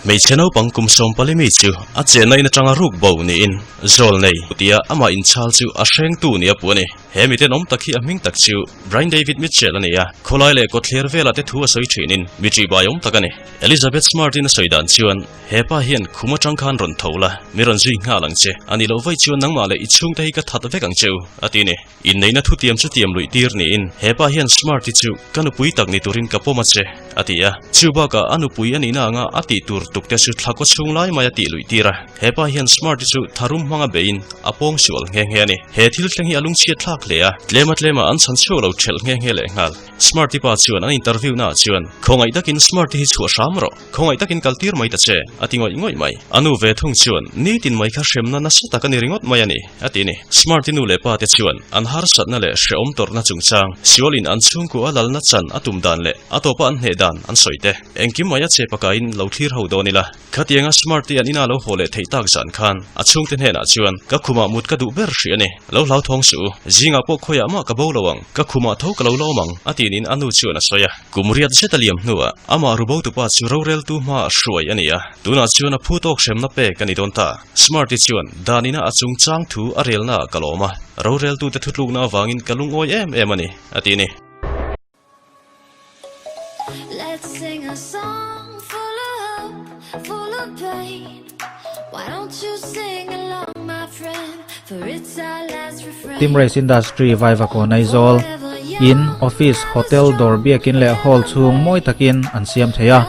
Hmeichhe naupang kum 14 mi chu a chenna in atanga ruk bo niin zawl nei tia amah inchhal chu a hrengtu nia puh a ni. He miten awm tak hi a hming tak chu Brian David Mitchell a ni a, khawlai leh kawtthler velah te thu a sawi thinin mi ṭihbai awm tak a ni. Elizabeth Smart-in a sawi dan chuan, He pa hian khum atang khan rawn tho la, mi rawn zui nghal ang che, a nih loh vaih chuan nangmah leh i chhungte hi ka that vek ang che u, a ti a ni. Inneihna thutiam chu tiam luih tir niin, he pa hian Smart-i chu ka nupui tak ni turin ka pawm a che, a ti a. Chu bakah a nupui a nihna anga a tih tur tuk te chu thla kaw chhung lai mai a tih luih tir a. He pa hian Smart-i chu tharum hmanga beiin a pawng sual nghe nghe a ni. He thil thleng hi a lungchhiat thlak hle a, tlema tlema an chhan chhuak lo ṭhelh nghe nghe lehnghal. Smart-i pa chuan an interview naah chuan, Khawngaih takin Smart-i hi chhuah hram rawh. Khawngaih takin kal tir mai ta che, a ti ngawih ngawih mai. A nu ve thung chuan, Nitin mai kha hremna nasa tak a ni ringawt mai a ni, a ti ni. Smart-i nu leh pa te chuan an harsatna leh hrehawm tawrhna chungchang, sualin an chhungkua a lalna chan a tum dan leh a tawpa an hneh dan an sawi te. Engkim mai a che pakaiin lo thlir ho dawn ila. Khatianga Smart-i an ina lo haw leh theih tak zan khan a chhungte hnenah chuan, Ka khumah mut ka duh ber hrih a ni. Lo hlauthawng suh u. Zingah pawh khawiah mah ka bo lo ang. Ka khumah tho ka lo lawm ang, a tinin a nu chuan a sawi a. Kum riat zet a liam hnuah amah rubotupa chu roreltu hmaah hruai a ni a, tunah chuan a phu tawk hremna pek a ni dawn ta. Smart-i chuan danina a chungchang thu a relnaah ka lawm a, roreltute thutlukna avangin ka lungawi em em a ni, a ti a ni. Team Race Industry Vaivakawn Aizawl, In, Office, Hotel, Dawr biakin leh Hall chhung mawi takin an siam thei a,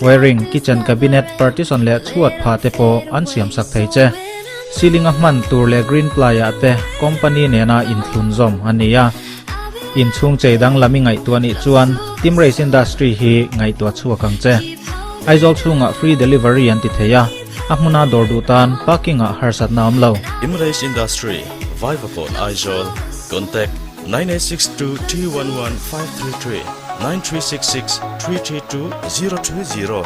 Wiring, Kitchen Cabinet, Partition leh chhuat phah te pawh an siam sak thei che. Ceiling a hman tur leh green ply ah te company nena inthlun zawm a ni a. Inchhung chei danglam i ngaihtuah nih chuan Team Race Industry hi ngaihtuah chhuak ang che. Aizawl chhungah free delivery an ti thei a, a hmuna dawr duh tan parking ah harsatna awm lo. Team Race Industry, Vaivakawn Aizawl, Contact, 9862 211 533, 9366 332 020.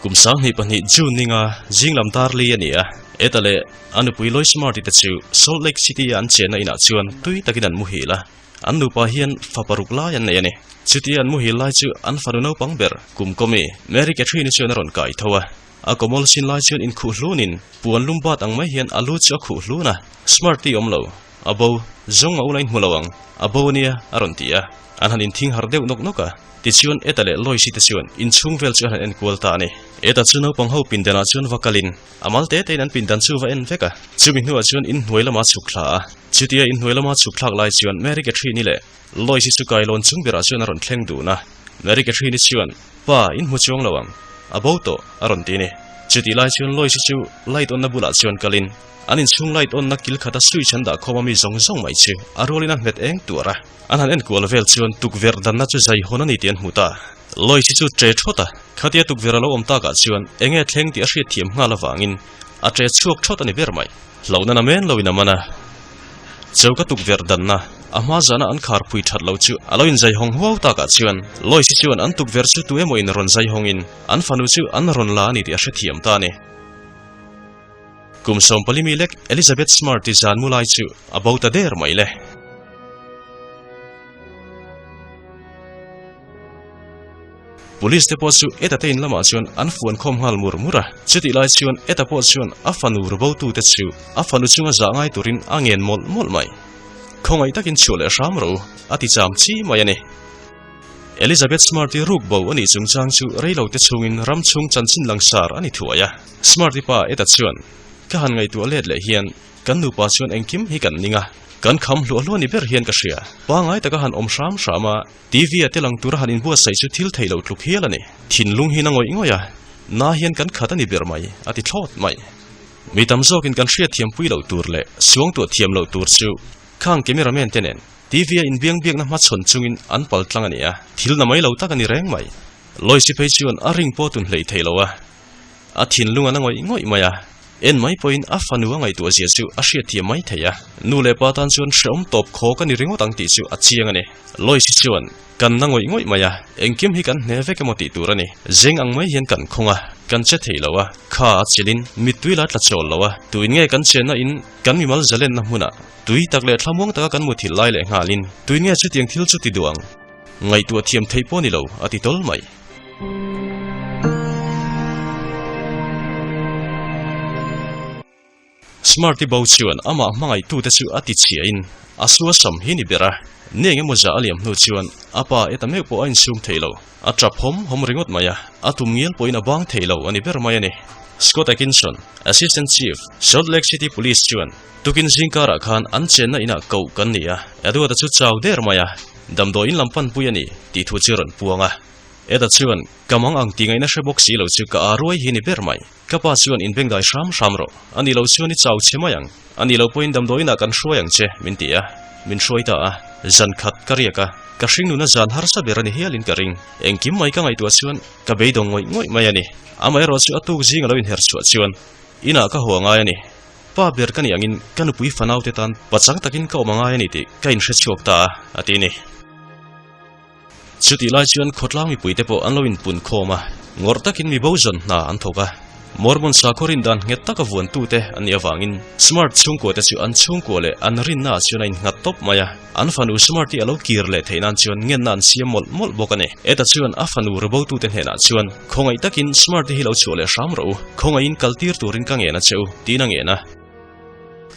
Kum 22 June ninga zinglam dar li a ni a, Eta leh a nupui Lois Marty te chu Salt Lake City a an chenna inah chuan tui takin an muhil a, an nupa hian fa paruk lai an nei a ni. Chutia an muhil lai chu an fanu naupang ber kum kawmi Mary Catherine-i chuan a rawn kai tho a, a kawmawl sin lai chuan inkhuh hlunin puan lum bat ang mai hian a lu chu a khuh hlun a, Smarty awm lo. A bo, zawng a ulain hmu lo ang, a bo ania, a rawn ti a. An han inthing harh deuh nawk nawk a. Tichuan Eta leh Lois-i te chuan inchhung vel chu an han enkual ta a ni. Eta chu naupang ho pindanah chuan va kalin, a mal te tein an pindan chu va en vek a. Chumi hnuah chuan inhnuai lama chhuk thla a. Chutia inhnuai lama chhuk thlak lai chuan Mary Catherine-i leh Lois-i chu kailawn chung berah chuan a rawn thleng dun a. Mary Catherine-i chuan, Pa, in hmu chuang lo ang. A bo tawh, a rawn ti a ni. Chutih lai chuan Lois-i chu light on-na bulah chuan kalin, An inchhung light on na kil khata switch an dah khawm a mi zawng zawng mai chu a rualin a hmet eng tuar a. An han enkual vel chuan tukverh danna chu zai hawn a ni tih an hmu ta. Lois hi chu tre thawt a, khatia tukverh a lo awm takah chuan enge thleng tih a hriat thiam nghal avangin a tre chhuak thawt a ni ber mai. Hlauhna na men loin a man a. Choka tukverh danna a hma zana an khar phui that lo chu a lo inzai hawng huau takah chuan Lois hi chuan an tukverh chu tu emaw in rawn zai hawngin an fanu chu an rawn la a ni tih a hrethiam ta a ni. Kum 14 mi lek Elizabeth Smart-i zan mu lai chu a bo ta der mai le. Police te pawh chu Eta te in lamah chuan an fuan khawm nghal mur mur a. Chutih lai chuan Eta pawh chuan a fanu rubo tute chu a fanu chunga zah ngai turin a ngen mawlh mawlh mai. Khawngaih takin chhuah leh hram ro a ti cham chi mai a ni. Elizabeth Smart-i ruk bo a nih chungchang chu reilote chhungin ram chhung chanchin langsar a ni thuai a. Smart-i pa Eta chuan, Ka han ngaihtuah let leh hian kan nupa chuan engkim hi kan ning a, kan kham hluah hluah ni ber hian ka hria. Pangngai taka han awm hram hram a, TV-a te lang tura han inbuatsaih chu thil theih loh tluk hial a ni. Thinlung hi na ngawih ngawih a, na hian kan khat a ni ber mai, a ti thlawt mai. Mi tam zawkin kan hriatthiampui loh tur leh suangtuah thiam loh tur chu khang cameraman te nen TV-a inbiangbiakna hmachhawn chungin an pal tlang a ni a, thil na mai lo tak a ni reng mai. Lois-i phei chuan a ring pawh tun hlei thei lo a, a thinlung a na ngawih ngawih mai a, en mai pawhin a fanu a ngaihtuah zia chu a hriatthiam mai thei a, nu leh pa tan chuan hrehawm tawp khaw ka ni ringawt ang tih chu a chiang a ni. Lois-i chuan, Kan na ngawih ngawih mai a, engkim hi kan hne vek emaw tih tur a ni. Zeng ang mai hian kan khawng a. Kan che thei lo a, kha a chilhin mittui la tla chawl lo a, tuin nge kan chenna in kan mimal zalenna hmunah tui tak leh thlamuang taka kan muthilh lai leh nghalin tuin nge chutiang thil chu ti duh ang? Ngaihtuah thiam theih pawh ni lo, a ti tawl mai. Smarty bo chuan amah hmangaihtute chu a ti chhiahin a sua sam hi ni ber a, ni eng emaw zah a liam hnu chuan a pa eta meuh pawh a insum thei lo. A tap hawm hawm ringawt mai a, a tum ngial pawhin a bang thei lo a ni ber mai a ni. Scott Atkinson, Assistant Chief, Salt Lake City Police chuan, Tukin zingkarah khan an chenna inah koh kan ni a, Edward-a chu chau der mai a, damdawiin lam panpui a ni tih thu chu a rawn puang a. Ed-a chuan, Ka mang ang tih ngaihna hre bawk si lo chu ka â ruai hi ni ber mai. Ka pa chuan inbengdai hram hram rawh. A nih loh chuan i chau che mai ang. A nih loh pawhin damdawiinah kan hruai ang che, min ti a. Min hruai ta a. Zan khat ka riak a. Ka hringnuna zan harsa ber a ni hialin ka ring. Engkim mai ka ngaihtuah chuan ka beidawng ngawih ngawih mai a ni. Amaherawh chu a tuk zing a lo inher chhuah chuan inah ka haw a ngai a ni. Pa ber ka nih angin ka nupui fanaute tan pachang takin ka awm a ngai a ni tih ka inhre chhuak ta a, a ti ni. Chutih lai chuan khawtlang mipuite pawh an lo inpun khawm a, ngawrh takin mi bo zawn hna an thawk a. Mormon sakhaw rin dan nghet taka vuantute an nih avangin Smart chhungkuate chu an chhungkua leh an rinnaah chuan a innghat tawp mai a. An fanu Smart-i a lo kir leh theih nan chuan ngenna an siam mawlh mawlh bawk a ni. Eta chuan a fanu ribotute hnenah chuan, Khawngaih takin Smart-i hi lo chhuah leh hram rawh u, khawngaihin kaltir turin ka ngen a che u, tiin a ngen a.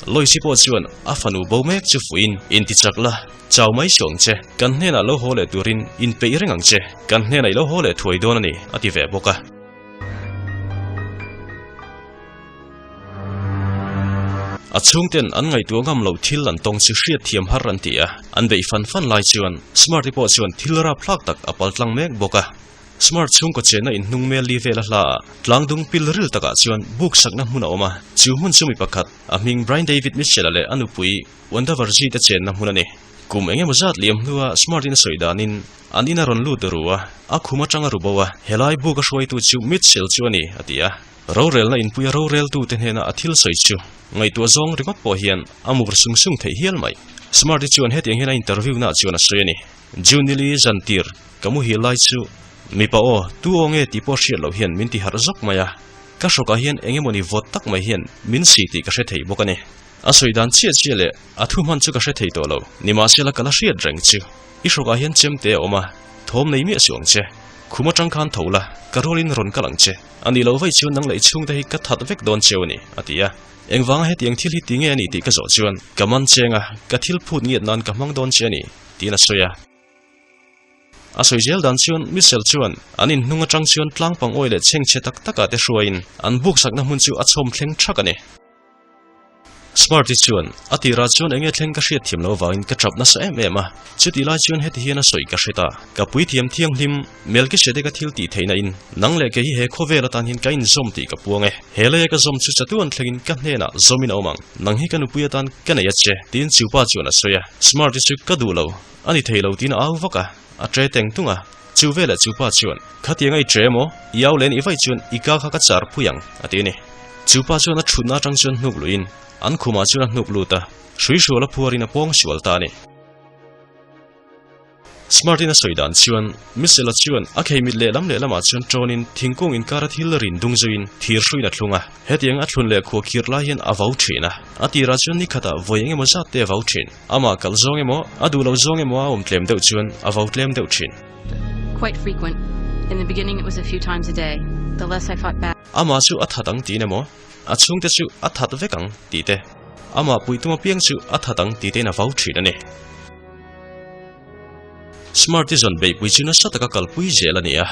Loisi pawh chuan a fanu bo mek chu fuihin, Intichak la, chau mai suh ang che, kan hnenah lo haw leh turin inpeih reng ang che, kan hnenah i lo haw leh thuai dawn a ni, a ti ve bawk a. A chhungten an ngaihtuah ngam loh thil an tawng chu hriatthiam har an ti a, an beih fan fan lai chuan Smart-i pawh chuan thil rapthlak tak a paltlang mek bawk a. Smart chhungkaw chenna inhnung mel li vel a hla a, tlangdung pil ril takah chuan buk sakna hmun a awm a, chu hmun chu mi pakhat, a hming Brian David Mitchell-a leh a nupui Wanda Varzi te chenna hmun a ni. Kum eng emaw zat liam hnua Smart-in a sawi danin an in a rawn lut ru a, a khum atang a ru bo a, helai buk a hruaitu chu Mitchell chu a ni, a ti a. Rorelna inpuia roreltute hnena a thil sawi chu ngaihtuah zawng ringawt pawh hian a mur sung sung theih hial mai. Smart-i chuan hetiang hian a interview-naah chuan a sawi a ni. June nili zantir ka muhil lai chu mipa aw tu aw nge tih pawh hriat loh hian min ti harh zawk mai a, ka hrawkah hian eng emawni vawt tak mai hian min si tih ka hre thei bawk a ni. A sawi dan chiah chiah leh a thu hman chu ka hre thei tawh lo, nimahsela ka la hriat reng chu. I hrawkah hian chemte a awm a, thawm nei miah suh ang che. Khum atang khan tho la, ka rualin rawn kal ang che. A nih loh vaih chuan nang leh i chhungte hi ka that vek dawn cheu a ni, a ti a. Engvanga hetiang thil hi ti nge a ni tih ka zawh chuan, Ka man cheng a, ka thil phut ngiat nan ka hmang dawn che a ni, tiin a sawi a. A sawi zel dan chuan Mitchell chuan an inhnung atang chuan tlang pangawi leh chhengchhe tak takah te hruaiin an buk sakna hmun chu a chhawm thleng thak a ni. Smarty chuan a tirah chuan enge thleng ka hriat thiam loh avangin ka tap nasa em em a, chutih lai chuan heti hian a sawi ka hre ta. Ka puithiam thianghlim Melkisedeka thil tih theihna in nang leh kei hi he khawvel atan hian ka inzawm tih ka puang e. He leia ka zawm chu chatuan thlengin ka hnenah zawmin a awm ang. Nang hi ka nupui atan ka nei a che, tiin chupa chuan a sawi a. Smarty chu ka duh lo, a ni thei lo tiin a au vak a, a tre teng tung a. Chu veleh chupa chuan, Khatianga i tre maw? I au len i vaih chuan i ka kha ka char phui ang, a ti a ni. Chupa chuan a thutna atang chuan hnuk luihin an khumah chuan a hnuk lut a, hrui hrual a phuarin a pawng sual ta a ni. Smart-in a sawi dan chuan, Michelle-a chuan a khei mit lehlam lehlamah chuan ṭawnin thingkung inkara thil rin dung zuiin thir hruiin a thlung a. Hetiang a thlun leh khuah khirh lai hian a vau ṭhin a. A tirah chuan ni khatah vawi eng emaw zat te a vau ṭhin. Amah kalh zawng emaw, a duh loh zawng emaw a awm tlem deuh chuan a vau tlem deuh ṭhin. Quite frequent. In the beginning it was a few times a day. The less I fought back. Amah chu a that ang tiin emaw, a chhungte chu a that vek ang tih te, amah puitum apiang chu a that ang tih tein a vau ṭhin a ni. Smart-i zawn beihpui chu nasa taka kalpui zel a ni a,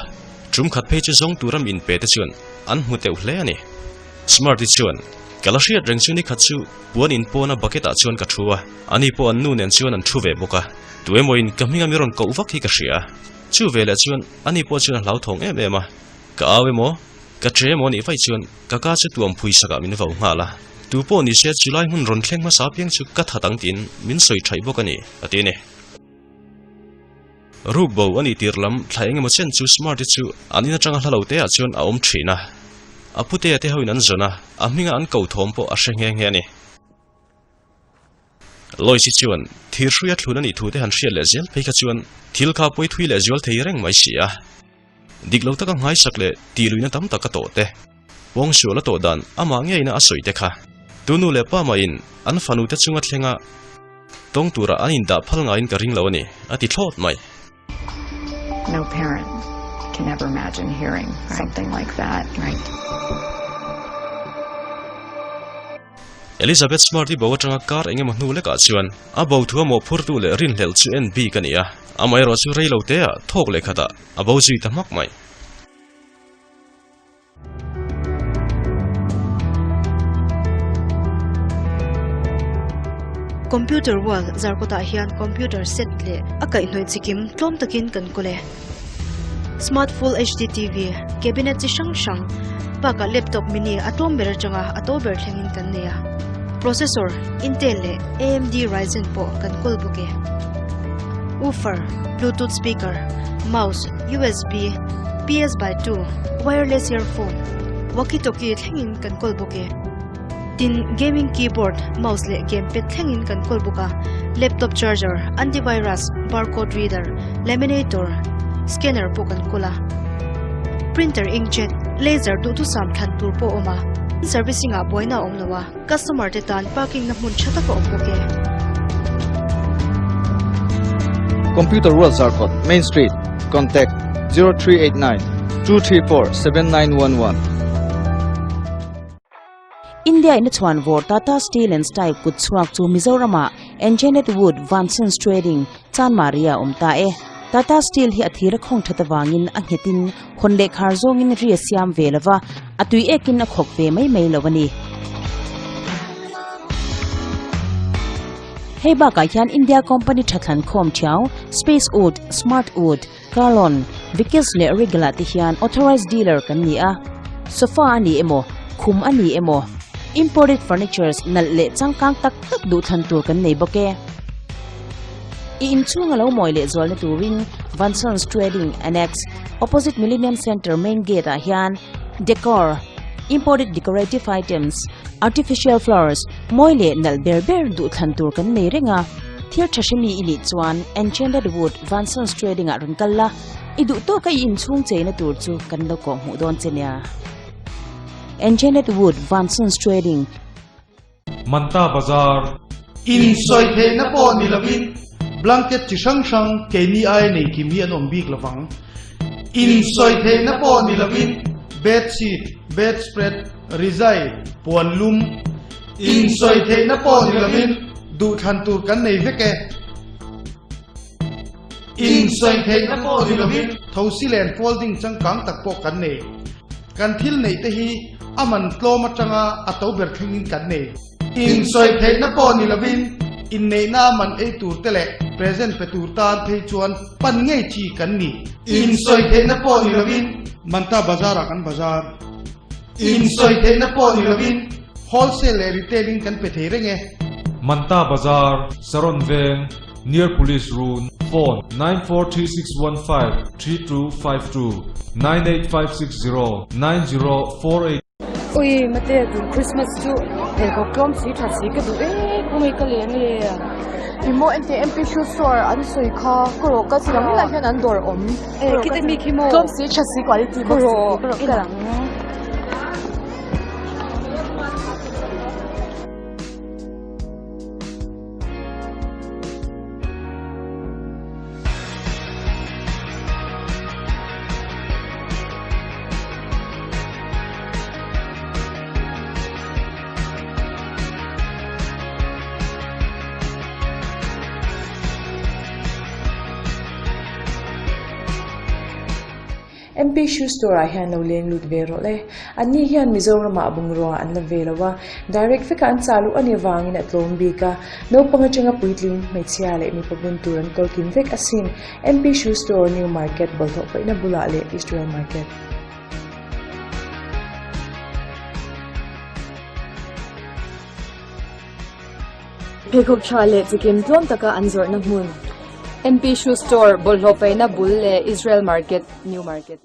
tum khat phei chu zawng tura min pe te chuan an hmu teuh hle a ni. Smart-i chuan, Ka la hriat reng chu ni khat chu puan in pawna bucket-ah chuan ka thu a, ani pawh an nu nen chuan an thu ve bawk a, tu emawin ka hminga mi rawn koh vak hi ka hria. Chu veleh chuan ani pawh chuan a hlauthawng em em a, Ka au emaw, ka ṭe emaw nih vaih chuan ka ka chu tuam phui sakah min vau nghal a, tu pawh ni se chulai hmun rawn thleng hmasa apiang chu ka that ang tiin min sawi ṭhaih bawk a ni, a ti a ni. Ruk bo a nih tir lam thla eng emaw chen chu Smart-i chu an in aṭanga hla lo te ah chuan a awm ṭhin a, a putea te hoin an zawn a, a hminga an ko thawm pawh a hre nghe nghe a ni. Lois-i chuan thir hruia thlun a nih thu te han hriat leh zel phei kha chuan thil kha pawi thui leh zual thei reng mai si a. Dik lo taka nghaisak leh tihluihna tam tak a tawh te, pawngsual a tawh dan amah ngeina a sawi te kha tu nu leh pa mahin an fanu te chunga thlenga tawng tura an indah phal ngaiin ka ring lo a ni, a ti thlawt mai. No parent can ever imagine hearing something like that. Right. Elizabeth Smart-i bo atanga kar engemaw hnu lekah chuan a bo thu a mawhphurtu leh rinhlelh chu en bik a ni a, amaherawhchu reiloteah thawk leh khatah a bo zui ta hmak mai. Computer wall zarkawtah hian computer set leh a kaihhnawih chikim tlawm takin kan kawl e. Smart Full HD TV, cabinet chi hrang hrang bakah laptop mini a tlawm ber atanga a to ber thlengin kan nei a. Processor Intel leh AMD Ryzen pawh kan kawl bawk e. Woofer, Bluetooth speaker, mouse, USB, PS by 2, wireless earphone, walkie-talkie thlengin kan kawl bawk e. Tin, gaming keyboard, mouse leh gamepad thlengin kan kawl bawk a. Laptop charger, antivirus, barcode reader, laminator, scanner pawh kan kawl a. Printer inkjet, laser duhthusam thlan tur pawh a awm a. Servicing ah buaina a awm lo a. Customer te tan parking na hmun tha tak a awm bawk e. Computer World Zarkawt, Main Street, Contact, 0389 234 7911. India in a chhuan vawr Tata Steel and Style kut chhuak chu Mizoramah Engineered Wood Vansons Trading, Chanmari ah a awm ta e. Tata Steel hi a thir a khawng that avangin a nghetin hawn leh khar zawngin ri a siam ve lova, a tui ekin a khawk ve mai mai lo a ni. Hei bakah hian India company tha thlan khawm thiau Space Wood, Smart Wood, Carlon, Vikis leh Regal ah te hian authorized dealer kan ni a. Sofa a ni emaw, khum a ni emaw, imported furnitures nalh leh changkang tak tak duh thlan tur kan nei bawk e. I inchhung a lo mawi leh zualna turin Vansons Trading Annex, opposite Millennium Centre main gate ah hian decor, imported decorative items, artificial flowers mawi leh nalh ber ber duh thlan tur kan nei reng a. Thil tha hremi i nih chuan Enchanted Wood Vansons Trading ah rawn kal la, i duh tawka i inchhung cheina tur chu kan lo kawh hmuh dawn che nia. Enchanted Wood Vansons Trading. Manta Bazar. Insawi theihna pawh ni lovin blanket chi hrang hrang keini aia nei kim hi an awm bik lovang. Insawi theihna pawh ni lovin bedsheet, bedspread, rizai, puan lum. Insawi theihna pawh ni lovin duhthlan tur kan nei vek e. Insawi theihna pawh ni lovin thosi len folding changkang tak pawh kan nei. Kan thil neih te hi a man tlawm atanga a to ber thlengin kan nei. Insawi theihna pawh ni lovin inneihna a man ei tur te leh present pe tur tan phei chuan pan ngei chi kan ni. Insawi theihna pawh ni lovin Manta Bazar ah kan bazar. Insawi theihna pawh ni lovin wholesale leh retail in kan pe thei reng e. Manta Bazar, Saron Veng. Near Police Run, Phone, 943615 3252 98560 9048. Ui mate tun Christmas chu pheikhawk tlawm si tha si ka duh e kawngei ka leng le. Emaw ente MP shoe store an sawi kha ka rawh ka chilang helai hian an dawr awm. E khite mi khi maw. Tlawm si tha si quality bawk si ka rawh ka lang. MP Shoe Store ah hian lo leng lut ve rawh le. Anni hian Mizoramah bungrua an la ve lo a, direct vekah an chah luh a ni vangin a tlawm bik a. Naupang atanga puitling, hmeichhia leh mipa bun tur an kawl kim vek asin. MP Shoe Store, New Market, bawlhhlawh paihna bulah leh Israel Market. Pheikhawk tha leh chikim tlawm taka an zawrhna hmun. MP Shoe Store, bawlhhlawh paihna bul leh Israel Market, New Market.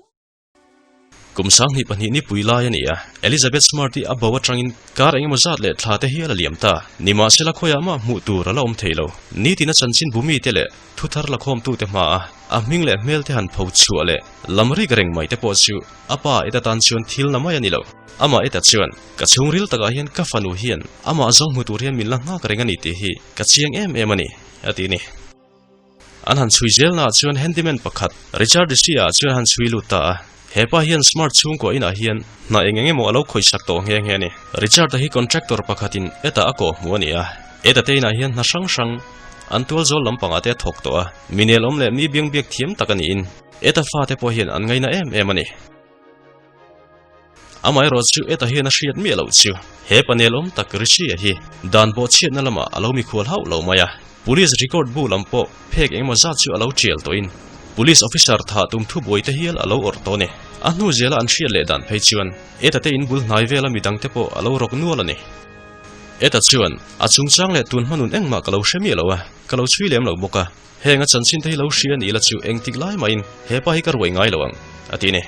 Kum 22 nipui lai a ni a, Elizabeth Smart-i a bo atangin kar engemaw zat leh thla te hial a liam ta. Nimahsela khawiah mah hmuh tur a la awm thei lo. Nitin a chanchin bumi te leh thuthar lakhawmtute hmaa a hming leh hmel te han pho chhuah leh lam rik reng mai te pawh chu a pa eta tan chuan thil na mai a ni lo. Amah eta chuan, Ka chhungril takah hian ka fanu hian amah zawng hmu tur hian min la nghak reng a ni tih hi ka chiang em em a ni, a ti a ni. An han chhui zelnaah chuan handyman pakhat Richard Ricci-ah chuan a han chhui lut ta a. He pa hian Smart chhungkua inah hian hna eng eng emaw a lo khawihsak tawh nghe nghe a ni. Richard-a hi contractor pakhatin eta a kawh hmu a ni a. Eta te inah hian hna hrang hrang an tual zawl lampangah te a thawk tawh a. Mi nelawm leh mi biangbiak thiam tak a niin eta fate pawh hian an ngaina em em a ni. Amaherawh chu eta hian a hriat miah loh chu he panel awm tak Rishi-a hi dan bawhchhiatna lamah a lo mikhual hauh lo mai a, Police record bu lam pawh phek engemaw zat chu a lo tial tawhin Police officer thah tum thubuai te hial a lo awrh tawh a ni. A hnu zela an hriat leh dan phei chuan eta te inbul hnai vela midang te pawh a lo rawk nual a ni. Eta chuan a chungchang leh tun hmanun engmah ka lo hre miah lo a, ka lo chhui lem lo bawk a. Heng a chanchin te hi lo hria ni ila chu engtik lai mahin he pa hi ka ruai ngai lo ang, a ti ni.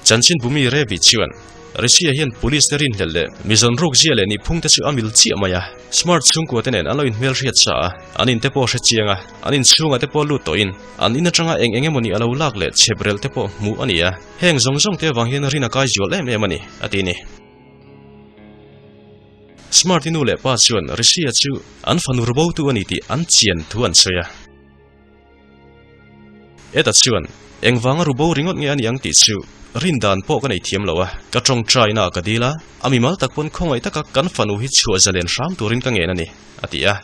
Chanchin bumi Revi chuan Rishia hian police te rinhlelh leh mizawn ruk zia leh nihphung te chu a mil chiah mai a. Smart chhungkua te nen an lo inhmelhriat sa a, an in te pawh hre chiang a, an inchhungah te pawh lut tawhin an in atanga eng eng emawni a lo lak leh chheprelh te pawh hmuh a ni a, heng zawng zawng te avang hian rin a kai zual em em a ni, a ti ni. Smart-i nu leh pa chuan Rishia chu an fanu rubotu a ni tih an chian thu an sawi a. Eda chuan, Engvanga rubo ringawt nge a ni ang tih chu rin dan pawh ka nei thiam lo a, ka tawngtaina ah ka dil a, a mimal tak pawn khawngaih taka kan fanu hi chhuah zalen hram turin ka ngen a ni, a ti a.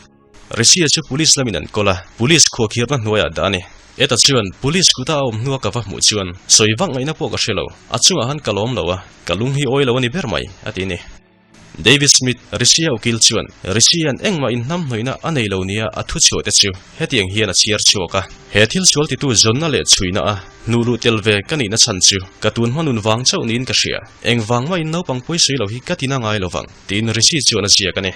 Rishia chu police lamin an kawl a, police khuakhirna hnuaiah dah a ni. Eta chuan police kuta a awm hnua ka va hmuh chuan sawi vak ngaihna pawh ka hre lo, a chungah han ka lawm lo a, ka lung hi awi lo a ni ber mai, a ti a ni. David Smith, Rishia ukil chuan Rishia'n engmah inhnamhnawihna a nei lo nia a thu chhuah te chu hetiang hian a chhiar chhuak a, He thil sual titu zawnna leh chhuina a hnuh luh tel ve ka nihna chhan chu ka tun hmanun vang chauh niin ka hria, engvang mahin naupang pawisawi lo hi ka tina ngai lo vang, tiin Rishi chuan a ziak a ni.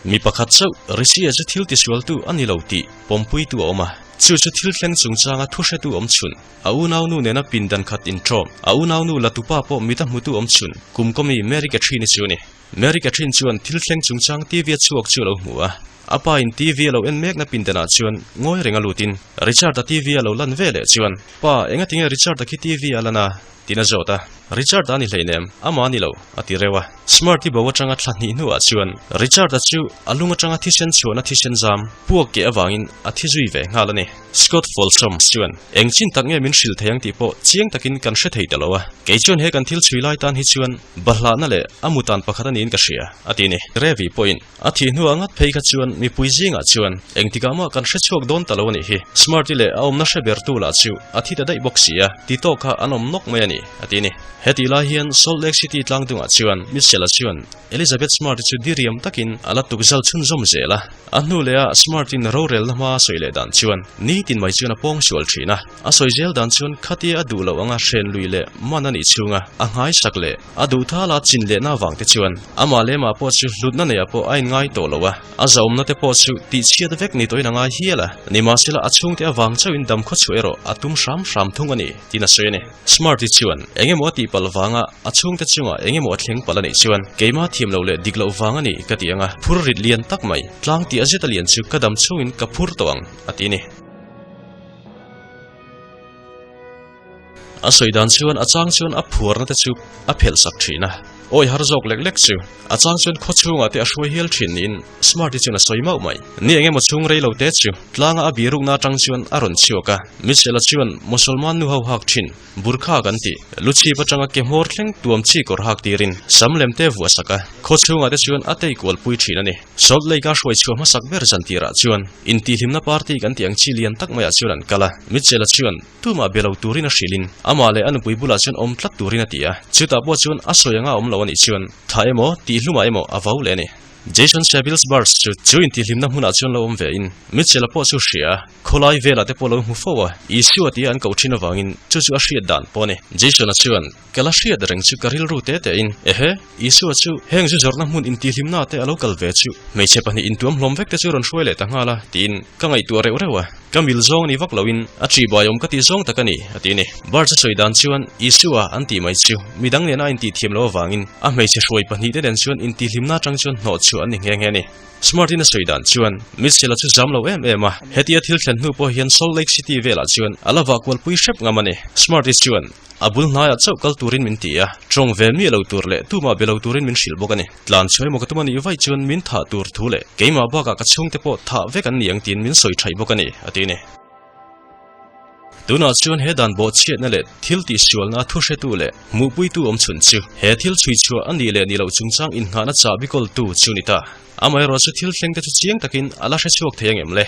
Mi pakhat chauh Rishia chu thil tisualtu a ni lo tih pawmpuitu a awm a, chu chu thil thleng chungchanga thuhretu awm chhun, a unaunu nena pindan khat inṭawm, a unaunu Latupa pawh mita hmutu awm chhun, kum kawmi Mary Catherine-i chu a ni. Mary Catherine chuan thil thleng chungchang TV a chhuak chu a lo hmu a, a pa in TV a lo en mekna pindanah chuan ngawi reng a lutin Richard-a TV a lo lan ve leh chuan, Pa, engatinge Richard-a khi TV a lan a? Tiin a zawt a, Richard-a a ni hleinem, amah a ni lo, a ti reuh a. Smart-i bo atanga thla hnih hnuah chuan Richard-a chu a lung atanga thisen chhuahna thisen zam puak keh avangin a thi zui ve nghal a ni. Scott Folsom chuan, Eng chin tak nge min hrilh thei ang tih pawh chiang takin kan hre thei ta lo a, kei chuan he kan thil chhui lai tan hi chuan bahlahna leh a mutan pakhat a niin ka hria, a ti a ni. Revi pawhin A thih hnuah ngat phei kha chuan mipui zingah chuan engtikah mah kan hre chhuak dawn ta lo a nih hi. Smart-i leh a awmna hre bertu lah chu a thi ta daih bawk si a, ti tawk kha an awm nawk mai a ni, a ti a ni. Hetih lai hian Salt Lake City tlangdungah chuan Mitchell-a chuan Elizabeth Smart-i chu diriam takin a la tukzal chhunzawm zel a. A hnu leh a Smart-in rorelna hma a sawi leh dan chuan nitin mai chuan a pawng sual thin a. A sawi zel dan chuan khatia a duh loh anga hren lui leh man a nih chhunga a nghaisak leh A duh thal a chin lehna avang te chuan amah leh amah pawh chu hlutna neiah pawh a inngai tawh lo a, a zahawmna te pawh chu tihchhiat vek ni tawhin a ngai hial a, nimahsela a chhungte avang chauhin dam khawchhuah erawh a tum hram hram thung a ni tiin a sawi a ni. Smart-i chuan eng emaw a tih palh vanga a chhungte chungah eng emaw a thleng palh a nih chuan keimah thiam loh leh dik loh vang a ni ka ti ang a, phur rit lian tak mai, tlang tih a zet a lian chu ka dam chhungin ka phur tawh ang a ti a ni. A sawi dan chuan a chang chuan a phuarna te chu a phelh sak thin a, awi har zawk lek lek chu a chang chuan khaw chhungah te a hruai hial thin niin Smart-i chuan a sawi mauh mai. Ni eng emaw chhung rei lo te chu tlanga a birukna atang chuan a rawn chhuak a, Mitchell-a chuan Mosolman nu ho hak thin, burkha kan tih, lu chhip atanga ke hmawr thleng tuam chi kawr hak tirin sam lem te vuah sak a, khaw chhungah te chuan a tei kual pui thin a ni. Salt Lake-a hruai chhuah hmasak ber zan tirah chuan intihhlimna party kan tih ang chi lian tak maiah chuan an kal a, Mitchell-a chuan Tumah be lo turin a hrilhin amah leh a nupui bulah chuan awm tlat turin a ti a, chutah pawh chuan a sawi anga awm lo a nih chuan tha emaw tihhlumah emaw a vau leh a ni. Jason Savills Burst chu chu intihhlimna hmunah chuan lo awm ve in Mitchell-a pawh chu hria a, khawlai velah te pawh lo hmu fo a, Isua tia an koh thin avangin chu chu a hriat dan pawh a ni. Jason-a chuan, Ka la hriat reng chu ka rilru te te in, ehe, Isua chu heng zu zawrhna hmun intihhlimna te a lo kal ve chu hmeichhe pahnih intuam hlawm vek te chu rawn hruai leh ta nghal a, tiin ka ngaihtuah reuh reuh a. Ka mil zawng ni vak loin a ṭihbuai awm ka tih zawng tak a ni, a ti a ni. Birch a sawi dan chuan Isua an tih mai chu midang nena a intihthiam loh avangin a hmeichhe hruai pahnihte nen chuan intihhlimna atang chuan hnawhchhuah an ni nghe nghe a ni. Smart-in a sawi dan chuan Mitchell-a chu zam lo em em a, hetia thil thlen hnu pawh hian Salt Lake City velah chuan a la vah kualpui hrep ngam a ni. Smart-i chuan a bul hnaiah chauh kal turin min ti a, tawng ve miah lo tur leh tumah be lo turin min hrilh bawk a ni. Tlan chhuai maw ka tum a nih vaih chuan min thah tur thu leh keimah bakah ka chhungte pawh thah vek an ni ang tiin min sawi thaih bawk a ni, a ti a ni. Tunah chuan he dan bawhchhiatna leh thil tihsualna a thuhretu leh hmuhpuitu awm chhun chu he thil chhuichhuah a nih leh nih loh chungchang innghahna chahbi kawltu chu ni ta. Amaherawhchu thil thlengte chu chiang takin a la hrechhuak thei angem le?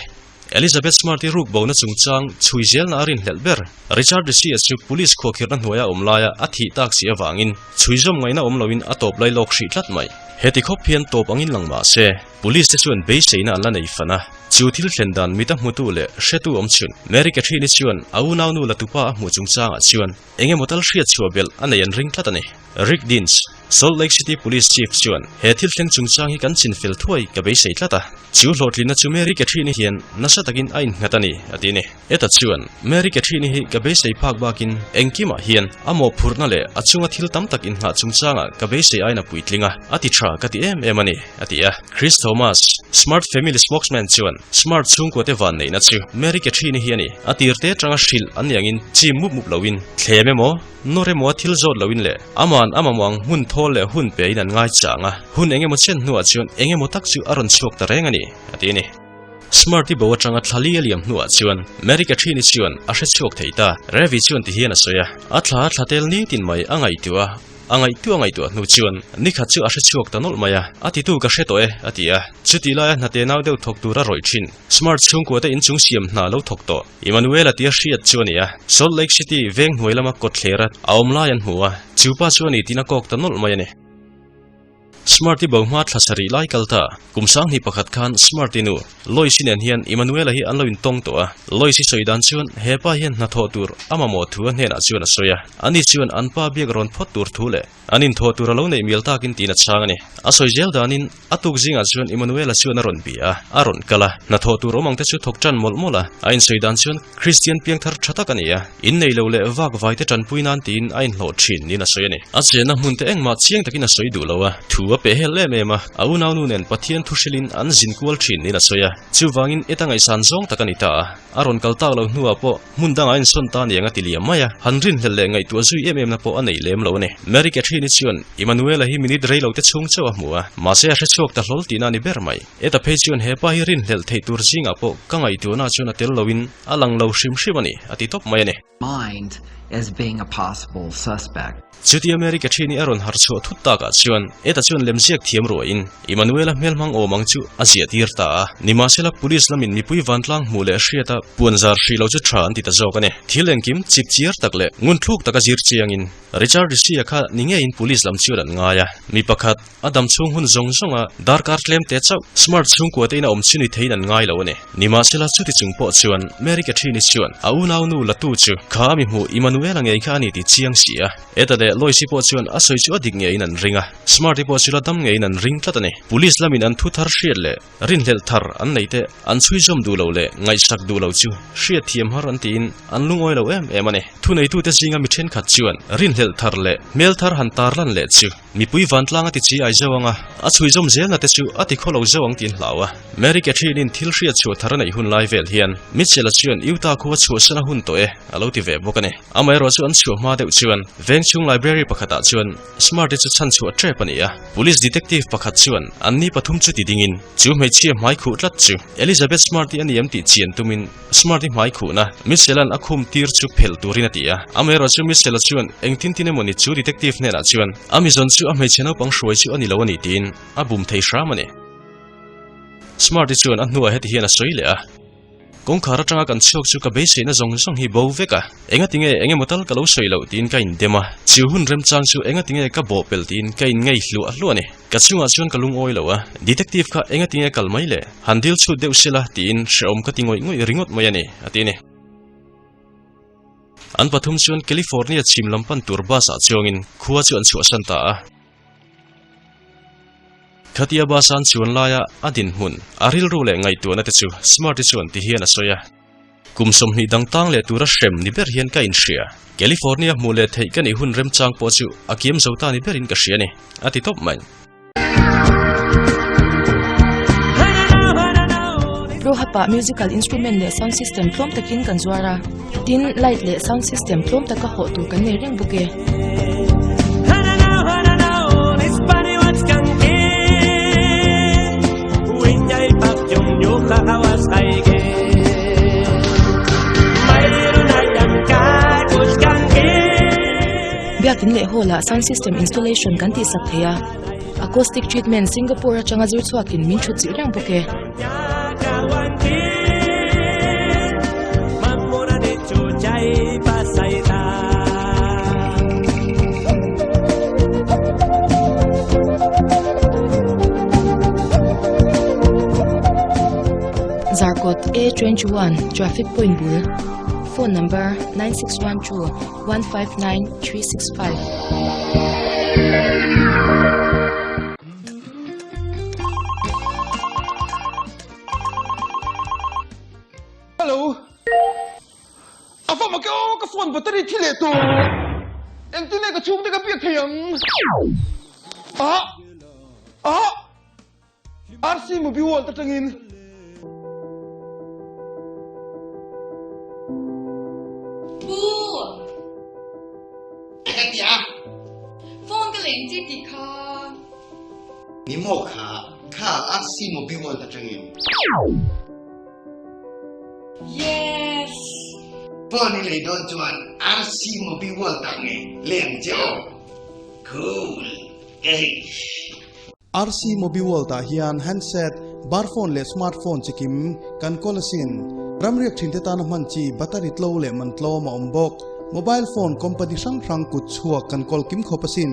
Elizabeth Smart-i rukbona chungchang chhui zelna a rinhlelh ber. Richard Ricci-a chu police khuahkhirhna hnuaia awm laia a thih tak si avangin chhui zawm ngaihna awm loin a tawp lai lawk hrih tlat mai. Heti khawp hian tawp angin lang mah se, police te chuan beiseina an la nei fan a, chu thil thlen dan mita hmutu leh hretu awm chhun Mary Catherine-i chuan a unaunu latupa a hmuh chungchangah chuan Eng emaw tal hriat chhuah belh a nei an ring tlat a ni. Rick Deans, Salt Lake City Police Chief chuan he thil thleng chungchang hi kan chin fel thuai ka beisei tlat a. Chu hlawhtlinna chu Mary Catherine-i hian nasa takin a innghat a ni, a ti a ni. Eta chuan, Mary Catherine-i hi ka beisei phak bakin engkimah hian a mawhphurhna leh a chunga thil tam tak innghah chungchangah ka beisei aina puitling a, a ti tha ka ti em em a ni, a ti a. Chris Thomas, Smart Family Spokesman chuan Smart chhungkuate vanneihna chu Mary Catherine-i hi a ni. A tirte atanga hrilh an ni angin chim mup mup loin, thlem emaw, nawr emaw a thil zawt loin leh aman a mamawh ang hmun thawl leh hun pe in an ngai chang a, hun eng emaw chen hnuah chuan eng emaw tak chu a rawn chhuak ta reng a ni, a ti a ni. Smart-i bo atanga thla li a liam hnuah chuan Mary Catherine-i chuan a hre chhuak thei ta. Ravi chuan ti hian a sawi a, a thla a thla tel nitin mai a ngaihtuah a, A ngaihtuah ngaihtuah hnu chuan nikhat chu a hre chhuak ta nawlh mai a, a titu ka hre tawh e, a ti a. Chutih laia hnate nau deuh thawk tur a rawih thin. Smart chhungkua te inchung siam hna lo thawk tawh. Emmanuel-a tia hriat chu a ni a, Salt Lake City veng hnuai lama kawtthler a awm lai an hmu a, chu pa chu a ni tiin a kawk ta nawlh mai a ni. Smart-i bo hma thla sarih lai kal ta. Kum sanghnih pakhat khan Smart-i nu, Lois-i nen hian Emmanuel-a hi an lo intawng tawh a. Lois-i sawi dan chuan he pa hian hnathawh tur a mamawh thu a hnenah chuan a sawi a. Ani chuan an pa biak rawn phawt tur thu leh an inthawh tur a lo neih mial takin tiin a chhang a ni. A sawi zel danin a tuk zingah chuan Emmanuel-a chuan a rawn bia a, a rawn kal a. Hnathawh tur awm ang te chu thawk tan mawlh mawlh a. A insawi dan chuan Kristian piangthar tha tak a ni a, innei lo leh vak vaite tanpui nan tiin a inhlawh thin niin a sawi a ni. A chenna hmun te engmah chiang takin a sawi duh lo a, thu a peh hel em em a, a unaunu nen Pathian thu hrilhin an zin kual thin niin a sawi a. Chuvangin eta ngaihsan zawng tak a ni ta a, a rawn kal tak loh hnuah pawh hmun dangah a insawn ta niang a ti liam mai a, han rinhlelh leh ngaihtuah zui em emna pawh a nei lem lo a ni. Mary Catherine-i chuan Emmanuel-a hi minute rei lo te chhung chauh a hmu a, mahse a hrechhuak ta hlawl tihna a ni ber mai. Heta phei chuan he pa hi rinhlelh theih tur zingah pawh ka ngaihtuahna chuan a tel loin a lang lo hrim hrim a ni, a ti tawp mai a ni. mind as being a possible suspect. Chuti America thin hi a rawn harh chhuah thut takah chuan Eta chuan lemziak thiam ruaiin Emmanuel-a hmelhmang awm ang chu a ziah tir ta a. Nimahsela police lamin mipui vantlang hmuh leh hriata puanzar hrih lo chu tha an ti ta zawk a ni. Thil engkim chip chiar tak leh ngunthluk taka zir chiangin Richard Ricci-a kha ni ngeiin police lam chuan an ngai a, mi pakhat, A dam chhung hun zawng zawnga darkar tlem te chauh Smart chhungkua te ina awm chu ni theiin an ngai lo a ni. Nimahsela chuti chung pawh chuan Mary Catherine-i chuan a unaunu Latu chu kha mi hmuh Emmanuel-a ngei kha a ni tih chiang si a. Eta leh Lois-i pawh chuan a sawi chu a dik ngeiin an ring a, Smart-i pawh chu la dam ngeiin an ring tlat a ni. Police lamin an thu thar hriat leh rinhlelh thar an nei te an chhuizawm duh lo leh ngaihsak duh lo chu hriatthiam har an tiin an lungawi lo em em a ni. Thuneitute zinga mi thenkhat chuan rinhlelh thar leh hmel thar han tarlan leh chu Mipui vantlang a ti chi ai zo ang a, a chhuizawm zelna te chu a ti khaw lo zo ang tiin hlau a. Mary Catherine-in thil hriat chhuah thar a neih hun lai vel hian Mitchell-a chuan Utah khu a chhuahsan a hun tawh e a lo ti ve bawk a ni. Amaherawh chu an chhuah hma deuh chuan vengchhung library pakhatah chuan Smart-i chu chhan chhuah tep a ni a. Police detective pakhat chuan anni pathum chu ti dingin chu hmeichhia hmai khuh tlat chu Elizabeth Smart-i a ni em tih chian tumin Smart-i hmai khuhna, Mitchell-a'n a khum tir chu phelh turin a ti a. Amaherawh chu Mitchell-a chuan engtin tin emawni chu detective hnenah chuan a mizawn chu a hmeichhe naupang hruai chu a ni lo a ni tiin a bum thei hram a ni. Smart-i chuan a hnuah heti hian a sawi leh a, Kawngkhar atanga kan chhuak chu ka beiseina zawng zawng hi bo vek a, engatinge engemaw tal ka lo sawi loh tiin ka indem a, chu hun remchang chu engatinge ka bawhpelh tiin ka inngei hluah hluah a ni. Ka chungah chuan ka lungawi lo a, detective kha engatinge kal mai le? Han dil chhut deuh sela tiin hrehawm ka ti ngawih ngawih ringawt mai a ni, a ti a ni. An pathum chuan California chhim lam pan tur bus ah chuangin khua chu an chhuahsan ta a. Khatia bus a an chuan laia a dinhmun, a rilru leh ngaihtuahna te chu Smart-i chuan ti hian a sawi a. Kum 20 dang tang leh tura hrem ni ber hian ka inhria. California hmuh leh theih ka nih hun remchang pawh chu a kiam zo ta ni berin ka hria a ni, a ti tawp mai. Rohapa musical instrument leh sound system tlawm takin kan zuar a, tin light leh sound system tlawm taka hawh tur kan nei reng bawk e. Biakin leh hall ah sound system installation kan tihsak thei a, acoustic treatment Singapore atanga zir chhuakin min thut chilh reng bawk e. Zarkawt A21 Traffic Point bul Phone number 9612 159 365. Hello. A va mak e aw, ka phone battery thi leh tawh. Engtin nge ka chhungte ka biak thei ang? Ah! Ah! RC Movie World atangin. Pu! Ka ti a. Phone ka leng chi tih kha. Ni maw kha, kha RC Movie World atangin. Yes! Phone i lei dawn chuan RC Movie World ah nge leng che aw. Cool! Eish! RC Mobi World ah hian handset, bar phone leh smart phone chikim kan kawl asin. Ramriak thinte tana hman chi battery tlo leh man tlawm a awm bawk. Mobile phone company hrang hrang kut chhuak kan kawl kim khawp asin.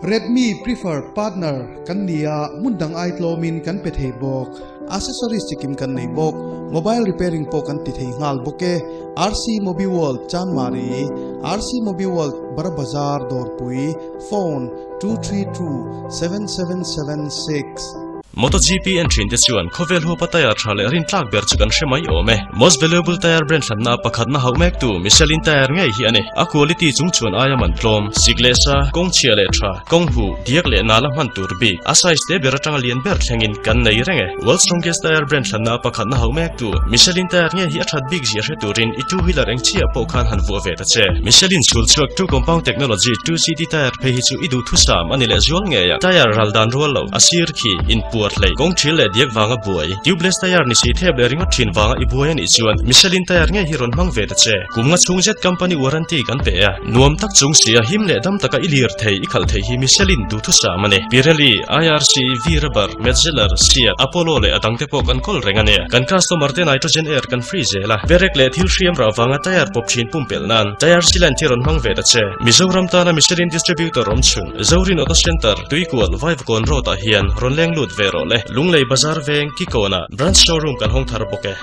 Redmi preferred partner kan ni a, hmun dang ai tlawmin kan pe thei bawk. Accessories chikim kan nei bawk. Mobile repairing pawh kan ti thei nghal bawk e. RC Mobi World Chanmari, RC Mobi World Bara Bazar Dawrpui, Phone, 232 7776. MotoGP en thin te chuan khawvel huapa tyre tha leh rintlak ber chu kan hre mai awm e. Most valuable tyre brand hlanna pakhatna hauh mek tu Michelin tyre ngei hi a ni. A quality chung chuan aia man tlawm, sik leh sa, kawng chhia leh tha, kawng huh, diak leh nala hman tur bik, a size te ber atanga lian ber thlengin kan nei reng e. World strongest tyre brand hlanna pakhatna hauh mek tu Michelin tyre ngei hi a that bik zia hre turin i two wheeler eng chiah pawh khan han vuah ve ta che. Michelin chhul chhuak two compound technology 2CT tyre phei hi chu i duh thusam a ni leh zual ngei a. Tyre ral dan rual lo, a sir khi, inpuar hlei, kawng thil leh diak vanga buai, tubeless tyre ni si thep leh ringawt thin vanga i buai a nih chuan Michelin tyre ngei hi rawn hmang ve ta che. Kum nga chhung zet company warranty kan pe a, nuam tak chung si a him leh dam taka i lir thei, i khalh thei hi Michelin duhthusam a ni. Pirelli, IRC, V-Rubber, Metzeler, Seat, Apollo leh a dangte pawh kan kawl reng a ni. Kan customer te nitrogen air kan free zel a, perek leh thil hriam rah vanga tyre pawp thin pumpelh nan tyre sealant hi rawn hmang ve ta che. Mizoram tana Michelin distributor awm chhun, Zorin Auto Centre, Tuikual, Vaivakawn Road ah hian rawn leng lut ve rawh le. Lunglei Bazar veng, Kikawnah branch showroom kan hawng thar bawk e.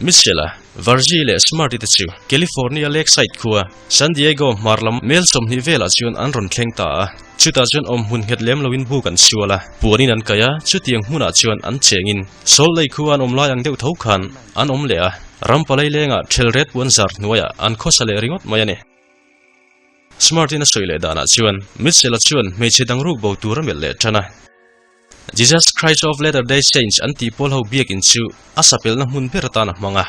Michelle-a, Virgie leh Smarty te chu California Lakeside khua, San Diego hmar lam mel 20 velah chuan an rawn thleng ta a. Chutah chuan awm hmun nghet lem loin buk an sual a, puanin an kaih a, chutiang hmunah chuan an chengin Salt Lake khua an awm lai ang deuh tho khan an awm leh a, ram palai lengah thelret puan zar hnuaiah an khawsa leh ringawt mai a ni. Smart-in a sawi leh danah chuan Mitchell-a chuan hmeichhe dang ruk bo tur a melh leh tan a. Jesus Christ of Latter-day Saints an tih pawl ho biakin chu a sapelna hmun ber atan a hmang a.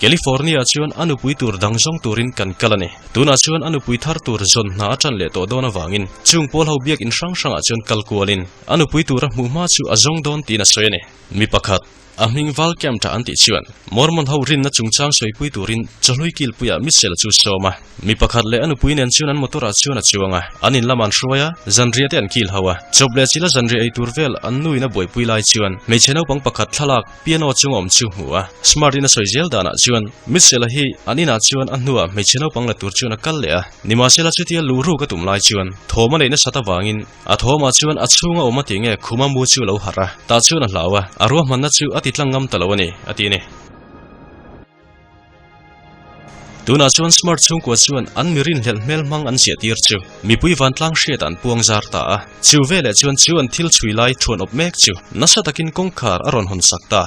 California-ah chuan a nupui tur dang zawng turin kan kal a ni. Tunah chuan a nupui thar tur zawn hna a tan leh tawh dawn avangin chung pawl ho biakin hrang hrangah chuan kal kualin a nupui tura hmuh hma chu a zawng dawn tiin a sawi a ni. Mi pakhat. A hming Val Camp tha an tih chuan Mormon ho rinna chungchang sawipui turin chawhlui kilpuiah Mitchell chu sawm a. Mi pakhat leh a nupui nen chuan an motor ah chuan a chuang a, an in lam an hruai a, zanriah te an kil ho a. Chawp leh chila zanriah ei tur vel an nuin a buaipui lai chuan hmeichhe naupang pakhat thlalak piano chunga awm chu hmu a. Smart in a sawi zel danah chuan Mitchell a hi an inah chuan a hnuah hmeichhe naupang la tur chuan a kal leh a. Nimahsela chutia luhruk a tum lai chuan thawm a neih nasat avangin A thawmah chuan a chhunga awm a ti nge khuma mu chu a lo harh a, tah chuan a hlau a, a ruahmanna chu a ti tlang ngam ta lo a ni, a ti a ni. Tunah chuan Smart chhungkua chuan an mi rinhlelh hmel hmang an ziah tir chu mipui vantlang hriat an puang zar ta a. Chu veleh chuan chu an thil chhui lai thuan awp mek chu nasa takin kawngkhar a rawn hawn sak ta.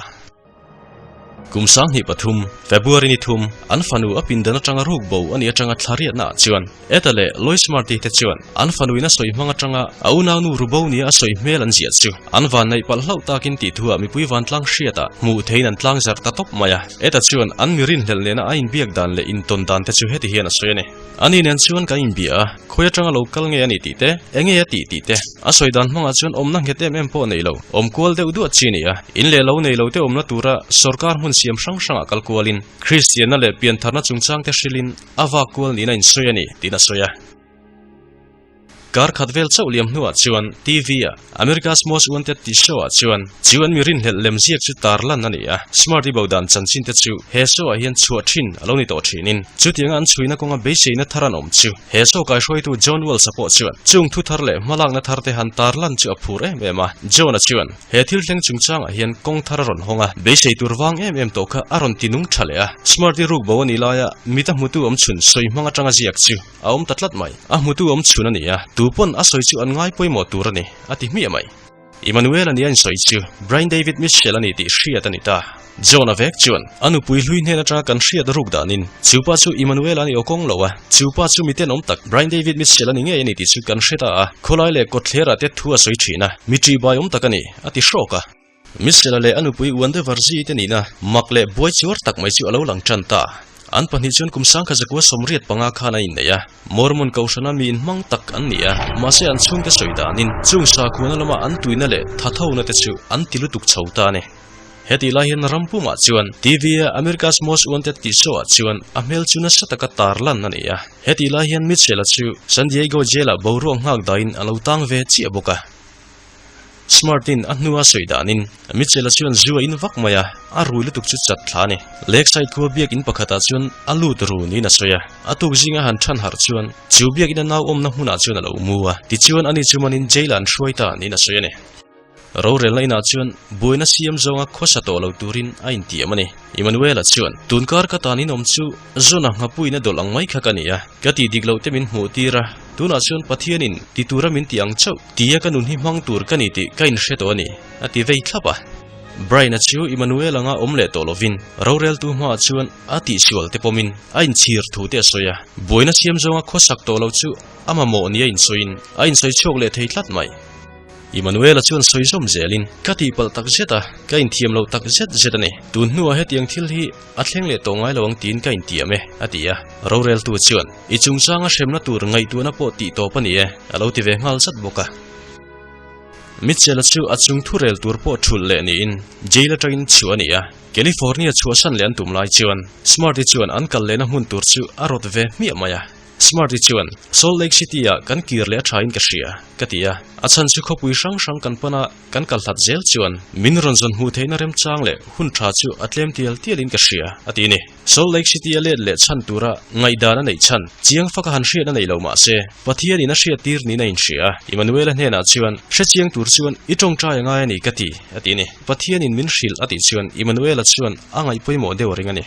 Kum 23, February ni thum, an fanu a pindan atanga ruk bo a nih atanga thla riatna ah chuan Etta leh Lois Marty te chuan an fanuin a sawi hmang atanga a unaunu Rubo nia a sawi hmel an ziah chu an van neih palh hlauh takin tih thu ah mipui vantlang hriat ah hmuh theiin an tlang zarh ta tawp mai a. Etta chuan an mi rinhlelh nena a inbiak dan leh intawn dan te chu heti hian a sawi a ni. Ani nen chuan kan inbia a, khawi atanga lo kal nge a ni tih te, enge a tih tih te, a sawi dan hmangah chuan awmna nghet em em pawh nei lo, awm kual deuh duah chi a ni a, in leh lo nei lo te awmna tura sorkar hmun siam hrang hrangah kal kualin, Kristianna leh piantharna chungchangte hrilhin a vak kual niin a insawi a ni, tiin a sawi a. Kar khat vel chauh liam hnuah chuan TV a America's Most Wanted tih show ah chuan chu an mi rinhlelh lem ziak chu tar lan a ni a. Smart i bo dan chanchin te chu he show ah hian chhuah thin a lo ni tawh thinin chutianga an chhuina kawnga beiseina thar an awm chu he show kaihruaitu John Wells-a pawh chuan chung thu thar leh hmalakna thar te han tar lan chu a phur em em a. John-a chuan he thil thleng chungchangah hian kawng thar a rawn hawng a, beisei tur vang em em tawh kha a rawn ti nung tha leh a. Smart i ruk bo a nih laia mit a hmutu awm chhun sawi hmang atanga ziak chu A awm ta tlat mai. A hmutu awm chhun a ni a, tu pawn a sawi chu an ngai pawimawh tur a ni, a ti hmiah mai. Emmanuel a nia insawi chu Brian David Mitchell a ni tih hriat a ni ta. John a vek chuan a nupui hlui hnen atanga kan hriat ruk danin chu pa chu Emmanuel a ni aw kawng lo a, chu pa chu miten awm tak Brian David Mitchell a ni ngei a ni tih chu kan hre ta a, khawlai leh kawtthlerah te thu a sawi thin a, mi ṭihbai awm tak a ni, a ti hrawk a. Michelle-a leh a nupui Wande Varzi te nihna mak leh buai chuar tak mai chu a lo lang tan ta. An pahnih chuan kum sangkhat zakua 85 khan an innei a, Mormon kohhrana mi inhmang tak an ni a, mahse an chhungte sawi danin chung sakhuana lama an tuina leh thathona te chu an ti lutuk chho ta a ni. Hetih lai hian ram pumah chuan TV-a America's Most Wanted tih show-ah chuan a hmel chu nasa taka tar lan a ni a. Hetih lai hian Michelle-a chu San Diego Jail-ah boruak nghak dahin a lo tang ve chiah bawk a. Smart-in a hnua sawi danin Mitchell-a chuan zu a in vak mai a, a rui lutuk chu chat thla a ni. Lakeside khua biakin pakhatah chuan a lut ru niin a sawi a, a tuk zinga han than harh chuan chu biakin a nau awmna hmunah chuan a lo mu a, tichuan ani chu manin jail-ah an hruai ta niin a sawi a ni. Rorelna inah chuan buaina siam zawnga khawsa tawh lo turin a intiam a ni. Emmanuel-a chuan, Tunkar ka tan inawm chu Zona nghapuiin a dawlh ang mai kha ka ni a, ka tih dik loh te min hmuh tir a, tunah chuan Pathianin ti tura min ti ang chauh. Tia ka nun hi hmang tur ka ni tih ka inhre tawh a ni, a ti vei thlap a. Brian-a chu Emmanuel anga awm leh tawh lovin roreltu hmaah chuan a tihsual te pawmin a inchhir thu te a sawi a. Buaina siam zawnga khawsak tawh lo chu a mamawh nia insawiin a insawi chhuak leh thei tlat mai. Emmanuel-a chuan sawi zawm zelin, Ka tihpalh tak zet a, ka inthiam loh tak zet zet a ni. Tun hnuah hetiang thil hi a thleng leh tawh ngai lo ang tiin ka intiam e, a ti a. Roreltu chuan, I chungchanga hremna tur ngaihtuahna pawh tih tawp a ni e, a lo ti ve nghal zat bawk a. Mitchell-a chu a chung thu rel tur pawh thulh leh niin jail atangin chhuah a ni a. California chhuahsan leh an tum lai chuan Smart-i chuan an kal lehna hmun tur chu a rawt ve hmiah mai a. Smart-i chuan, Salt Lake City-ah kan kir leh a thain ka hria, ka ti a. A chhan chu khawpui hrang hrang kan pan a, kan kal hlat zel chuan min rawn zawn hmuh theihna remchang leh hun tha chu a tlem tial tialin ka hria, a ti a ni. Salt Lake City-a let leh chhan tura ngaihdan a neih chhan, chiang faka han hriat a nei lo mah se, Pathianin a hriattir niin a inhria a. Emmanuel-a hnenah chuan, Hre chiang tur chuan i tawngtai a ngai a ni ka ti, a ti a ni. Pathianin min hrilh a tih chuan Emmanuel-a chuan a ngaihpawimawh deuh a ring a ni.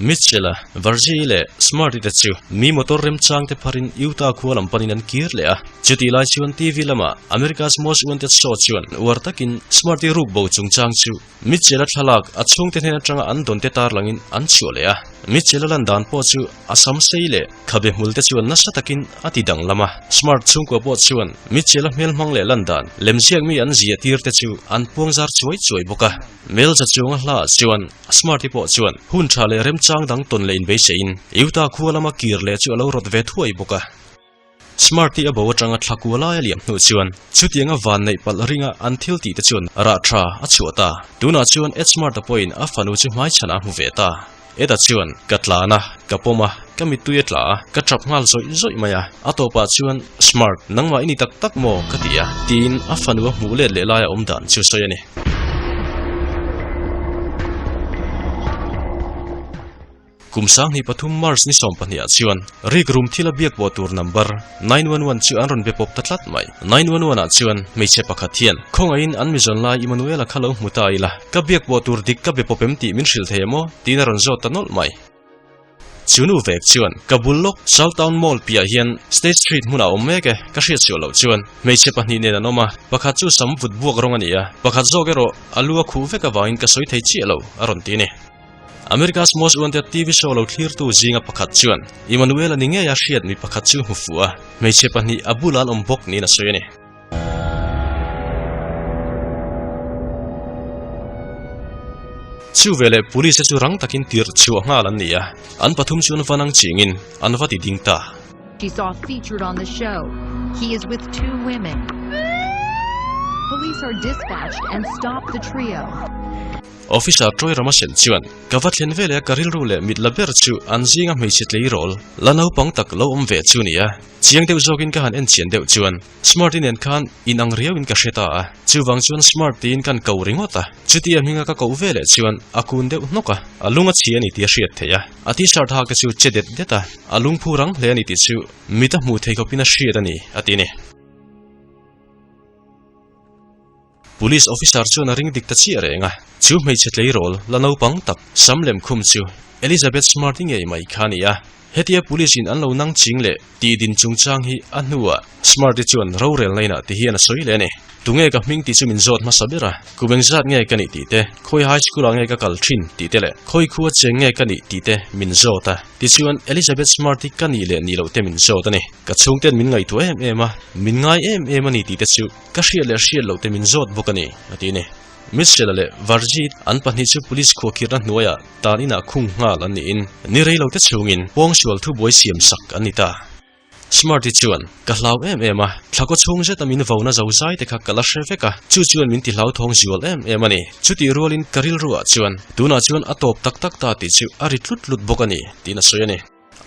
Mitchell-a, Virgie-i leh Smart-i te chu mi motor remchang te pharin Utah khua lam panin an kir leh a. Chutih lai chuan TV lama America's Most Wanted show chuan uar takin Smart-i ruk bo chungchang chu Mitchell-a thlalak a chhungte hnen atanga an dawn te tarlangin an chhuah leh a. Mitchell-a lan dan pawh chu a sam sei leh khabe hmul te chuan nasa takin a ti danglam a. Smart chhungkua pawh chuan Mitchell-a hmelhmang leh lan dan lemziak mi an ziah tir te chu an puangzar chuai chuai bawk a. Melza chunga hlaah chuan Smart-i pawh chuan hun tha leh remchang dang tawn leh inbeiseiin Utah khua lama kir leh chu a lo rawt ve thuai bawk a. Smart-i a bo atanga thla kua lai a liam hnu chuan chutianga van neih palh ringa an thil tih te chuan rah tha a chhuah ta. Tunah chuan Ed Smart-a pawhin a fanu chu hmaichhan a hmu ve ta. Ed-a chuan, Ka tlan a, ka pawm a, ka mittui a tla a, ka tap nghal zawih zawih mai a. A tawpah chuan, Smart, nangmah i ni tak tak maw? ka ti a, tiin a fanu a hmuh let leh laia awm dan chu sawi a ni. Kum 2003 March ni 12 ah chuan rik rum thil a biak pawh tur number 911 chu an rawn be pawp ta tlat mai. 911 ah chuan hmeichhe pakhat hian khawngaihin an mizawn lai Emmanuel-a kha lo hmu ta ila, ka biak pawh tur dik ka be pawp em tih min hrilh thei em aw? tiin a rawn zawt ta nawlh mai. Chu nu vek chuan ka bul lawk Southtown Mall piah hian State Street hmunah a awm mek e, ka hriat suah loh chuan hmeichhe pahnih nen an awm a, pakhat chu sam vut buak rawng a ni a, pakhat zawk erawh a lu a khuh vek avangin ka sawi thei chiah lo, a rawn ti a ni. America's Most Wanted TV show lo thlirtu zinga pakhat chuan Emmanuel-a ni ngeia hriat mi pakhat chu hmu fuh a, hmeichhe pahnih a bulah an awm bawk niin a sawi a ni. Chu veleh police te chu rang takin tirh chhuah nghal an ni a, an pathum chuan va nang chingin an va ti ding ta. She saw featured on the show. He is with two women. Police are dispatched and stop the trio. Officer Troy Ramasen chuan, Ka va thlen veleh a ka rilru leh mit la ber chu an zinga hmeichhe tleirawl la naupang tak lo awm ve chu ni a. Chiang deuh zawkin ka han en chian deuh chuan Smart-i nen khan in ang riauin ka hre ta a, chuvang chuan Smart tiin kan ko ringawt a. Chutia hminga ka koh veleh chuan a kun deuh hnawk a, a lung a chhi a ni tih a hriat theih a. A t-shirt hak te chu che det det a, a lungphu rang hle a ni tih chu mit a hmuh thei khawpin a hriat a ni, a ti a ni. Police officer chuan a ring dik ta chiah reng a, chu hmeichhe tleirawl la naupang tak sam lem khum chu Elizabeth Smart-i ngei mai kha a ni a. Hetia police in an lo nang ching leh tih din chungchang hi a hnuah Smart-i chuan rorelna inah ti hian a sawi leh a ni. Tunge ka hming tih chu min zawt hmasa ber a, kum engzat nge ka nih tih te, khawi high school ah nge ka kal thin tih te leh khawi khua cheng nge ka nih tih te min zawt a. Tichuan Elizabeth Smart-i ka nih leh nih loh te min zawt a ni. Ka chhungten min ngaihtuah em em a, min ngai em em a ni tih te chu Ka hriat leh hriat loh te min zawt bawk a ni, a ti a ni. Mitchell-a leh Varjit an pahnih chu police khuakhirna hnuaiah tan inah khung nghal an niin ni rei lo te chhungin pawngsual thubuai siam sak an ni ta. Smart-i chuan, Ka hlau em em a, thlakaw chhung zeta min vona zo zai te kha ka la hre vek a, chu chuan min ti hlauthawng zual em em a ni. Chutih rualin ka rilruah chuan, tunah chuan a tawp tak tak ta tih chu a ri tlut tlut bawk a ni, tiin a sawi a ni.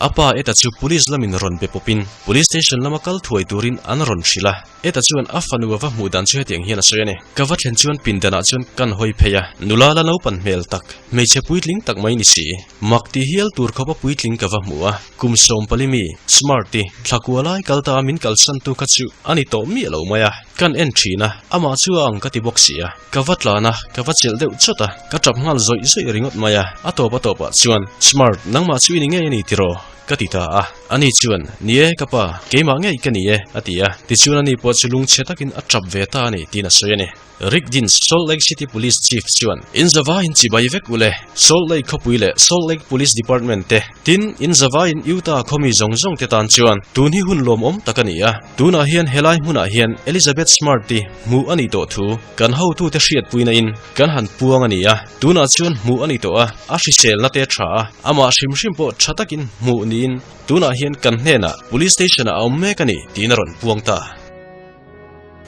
A pa Eta chu police lamin rawn be pawpin police station lama kal thuai turin an rawn hrilh a. Eta chuan a fanu a va hmuh dan chu hetiang hian a sawi a ni. Ka va thlen chuan pindanah chuan kan hawi phei a, nula la naupan hmel tak, hmeichhe puitling tak mai ni si. Mak ti hial tur khawpa puitling ka va hmu a, kum sawmpali mi, Smart-i, thla kua lai kal ta a min kalsantu kha chu a ni tawh miah lo mai a. Kan en thin a, amah chu a ang ka ti bawk si a. Ka va tlan a, ka va chelh deuh chawt a, ka tap nghal zawih zawih ringawt mai a, a tawp a tawpah chuan, Smart, nangmah chu i ni ngei a ni tiraw? ka ti ta a. Ani chuan, Ni e, ka pa, keimah ngei ka ni e, a ti a. Tichuan ani pawh chu lungchhe takin a tap ve ta a ni tiin a sawi a ni. Rick Dins, Salt Lake City Police Chief chuan, In zavaiin chibai vek u le, Salt Lake khawpui leh Salt Lake Police Department te, tin, in zavaiin Utah khawmi zawng zawng te tan chuan tun hi hun lawmawm tak a ni a. Tunah hian helai hmunah hian Elizabeth Smart-i hmuh a nih tawh thu kan hotute hriatpuina in kan han puang a ni a, tunah chuan hmuh a ni tawh a, a hriselna te tha a, amah hrim hrim pawh tha takin hmuh niin tunah hian kan hnenah Police Station-ah a awm mek a ni tiin a rawn puang ta.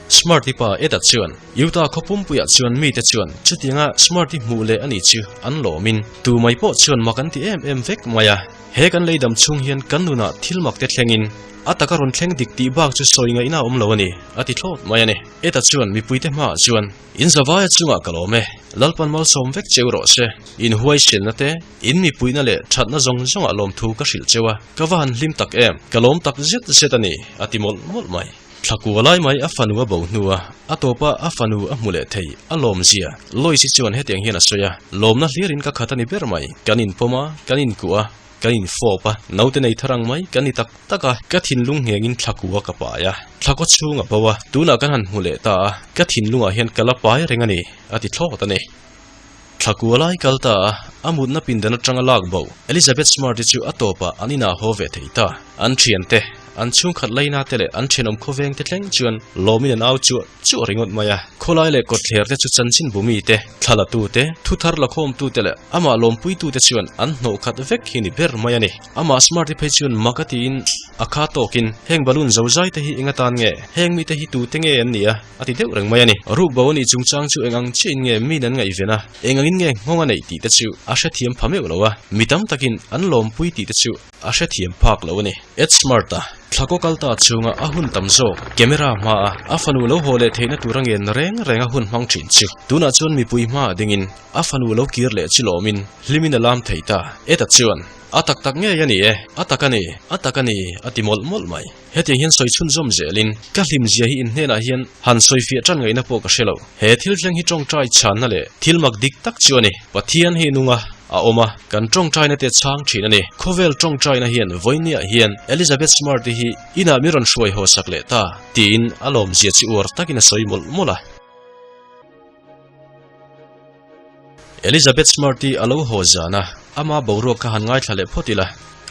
Smart-i pa Ed-a chuan Utah khaw pumpuiah chuan mite chuan chutianga Smart-i hmuh leh a ni chu an lawmin tu mai pawh chuan mak an ti em em vek mai a, he kan leidam chhung hian kan nunah thil mak te thlengin A taka rawn thleng dik tih bak chu sawi ngaihna a awm lo a ni, a ti thlawt mai a ni. Eta chuan mipuite hmaah chuan, In zavaia chungah ka lawm e, Lalpan malsawm vek cheu rawh se, in huaiselna te, in mipuihna leh thatna zawng zawngah lawmthu ka hrilh cheu a, ka va han hlim tak em, ka lawm tak zet zet a ni, a ti mawlh mawlh mai. Thla kua lai mai a fanu a bo hnu a, a tawpa a fanu a hmu leh thei, a lawmzia. Lois-i chuan hetiang hian a sawi a, Lawmna hlirin ka khat a ni ber mai, kan inpawm a, kan inkuah a, Kan infawp a, naute nei thar ang mai kan ni tak tak a, ka thinlung nghengin thlakua ka pai a, thlakaw chhung a bo a, tunah kan han hmu leh ta a, ka thinlungah hian ka la pai reng a ni, a ti thlawt a ni. Thlakua lai kal ta a, a mutna pindan atanga lak bo, Elizabeth Smart-i chu a tawpah an inah haw ve thei ta. An thiante, an chhungkhat laina te leh an thenawm khawveng te thleng chuan lawmin an au chuah chuah ringawt mai a. Khawlai leh kawtthler te chu chanchin bumi te, thla la tu te, thu thar la khawm tu te leh amah lawmpui tu te chuan an hnawh khat vek hi ni ber mai a ni. Amah Smart-i phei chuan mak a tiin a kha tawkin, Heng balloon zo zai te hi eng atan nge? Heng mite hi tute nge an nih a? a ti deuh reng mai a ni. Rukbo a nih chungchang chu eng ang chiahin nge min an ngaihven a, eng angin nge nghawng a neih tih te chu a hrethiam pha meuh lo a, mi tam takin an lawmpui tih te chu A hrethiam phak lo a ni. Ed Smart-a thlakaw kal ta chhunga a hun tam zawk camera hmaa a fanu lo haw leh theihna tura ngen reng renga hun hmang thin chu tunah chuan mipui hmaah dingin a fanu lo kir leh chu lawmin hlimin a lam thei ta. Ed-a chuan, A tak tak ngei a ni e, a tak a ni, a tak a ni, a ti mawlh mawlh mai. Hetiang hian sawi chhunzawm zelin ka hlimzia hi inhnenah hian han sawifiah tan ngaihna pawh ka hre lo. He thil thleng hi tawngtai chhanna leh thil mak dik tak chu a ni. Pathian hi nunga. A awm a, kan tawngtaina te chhang thin a ni. Khawvel tawngtaina hian vawinia hian Elizabeth Smart-i hi inah mi rawn hruai haw sak leh ta, tiin a lawmzia chu uar takin a sawi mawlh mawlh a. Elizabeth Smart-i a lo haw zan a, ama boruak kha han ngaithla leh phawt ila.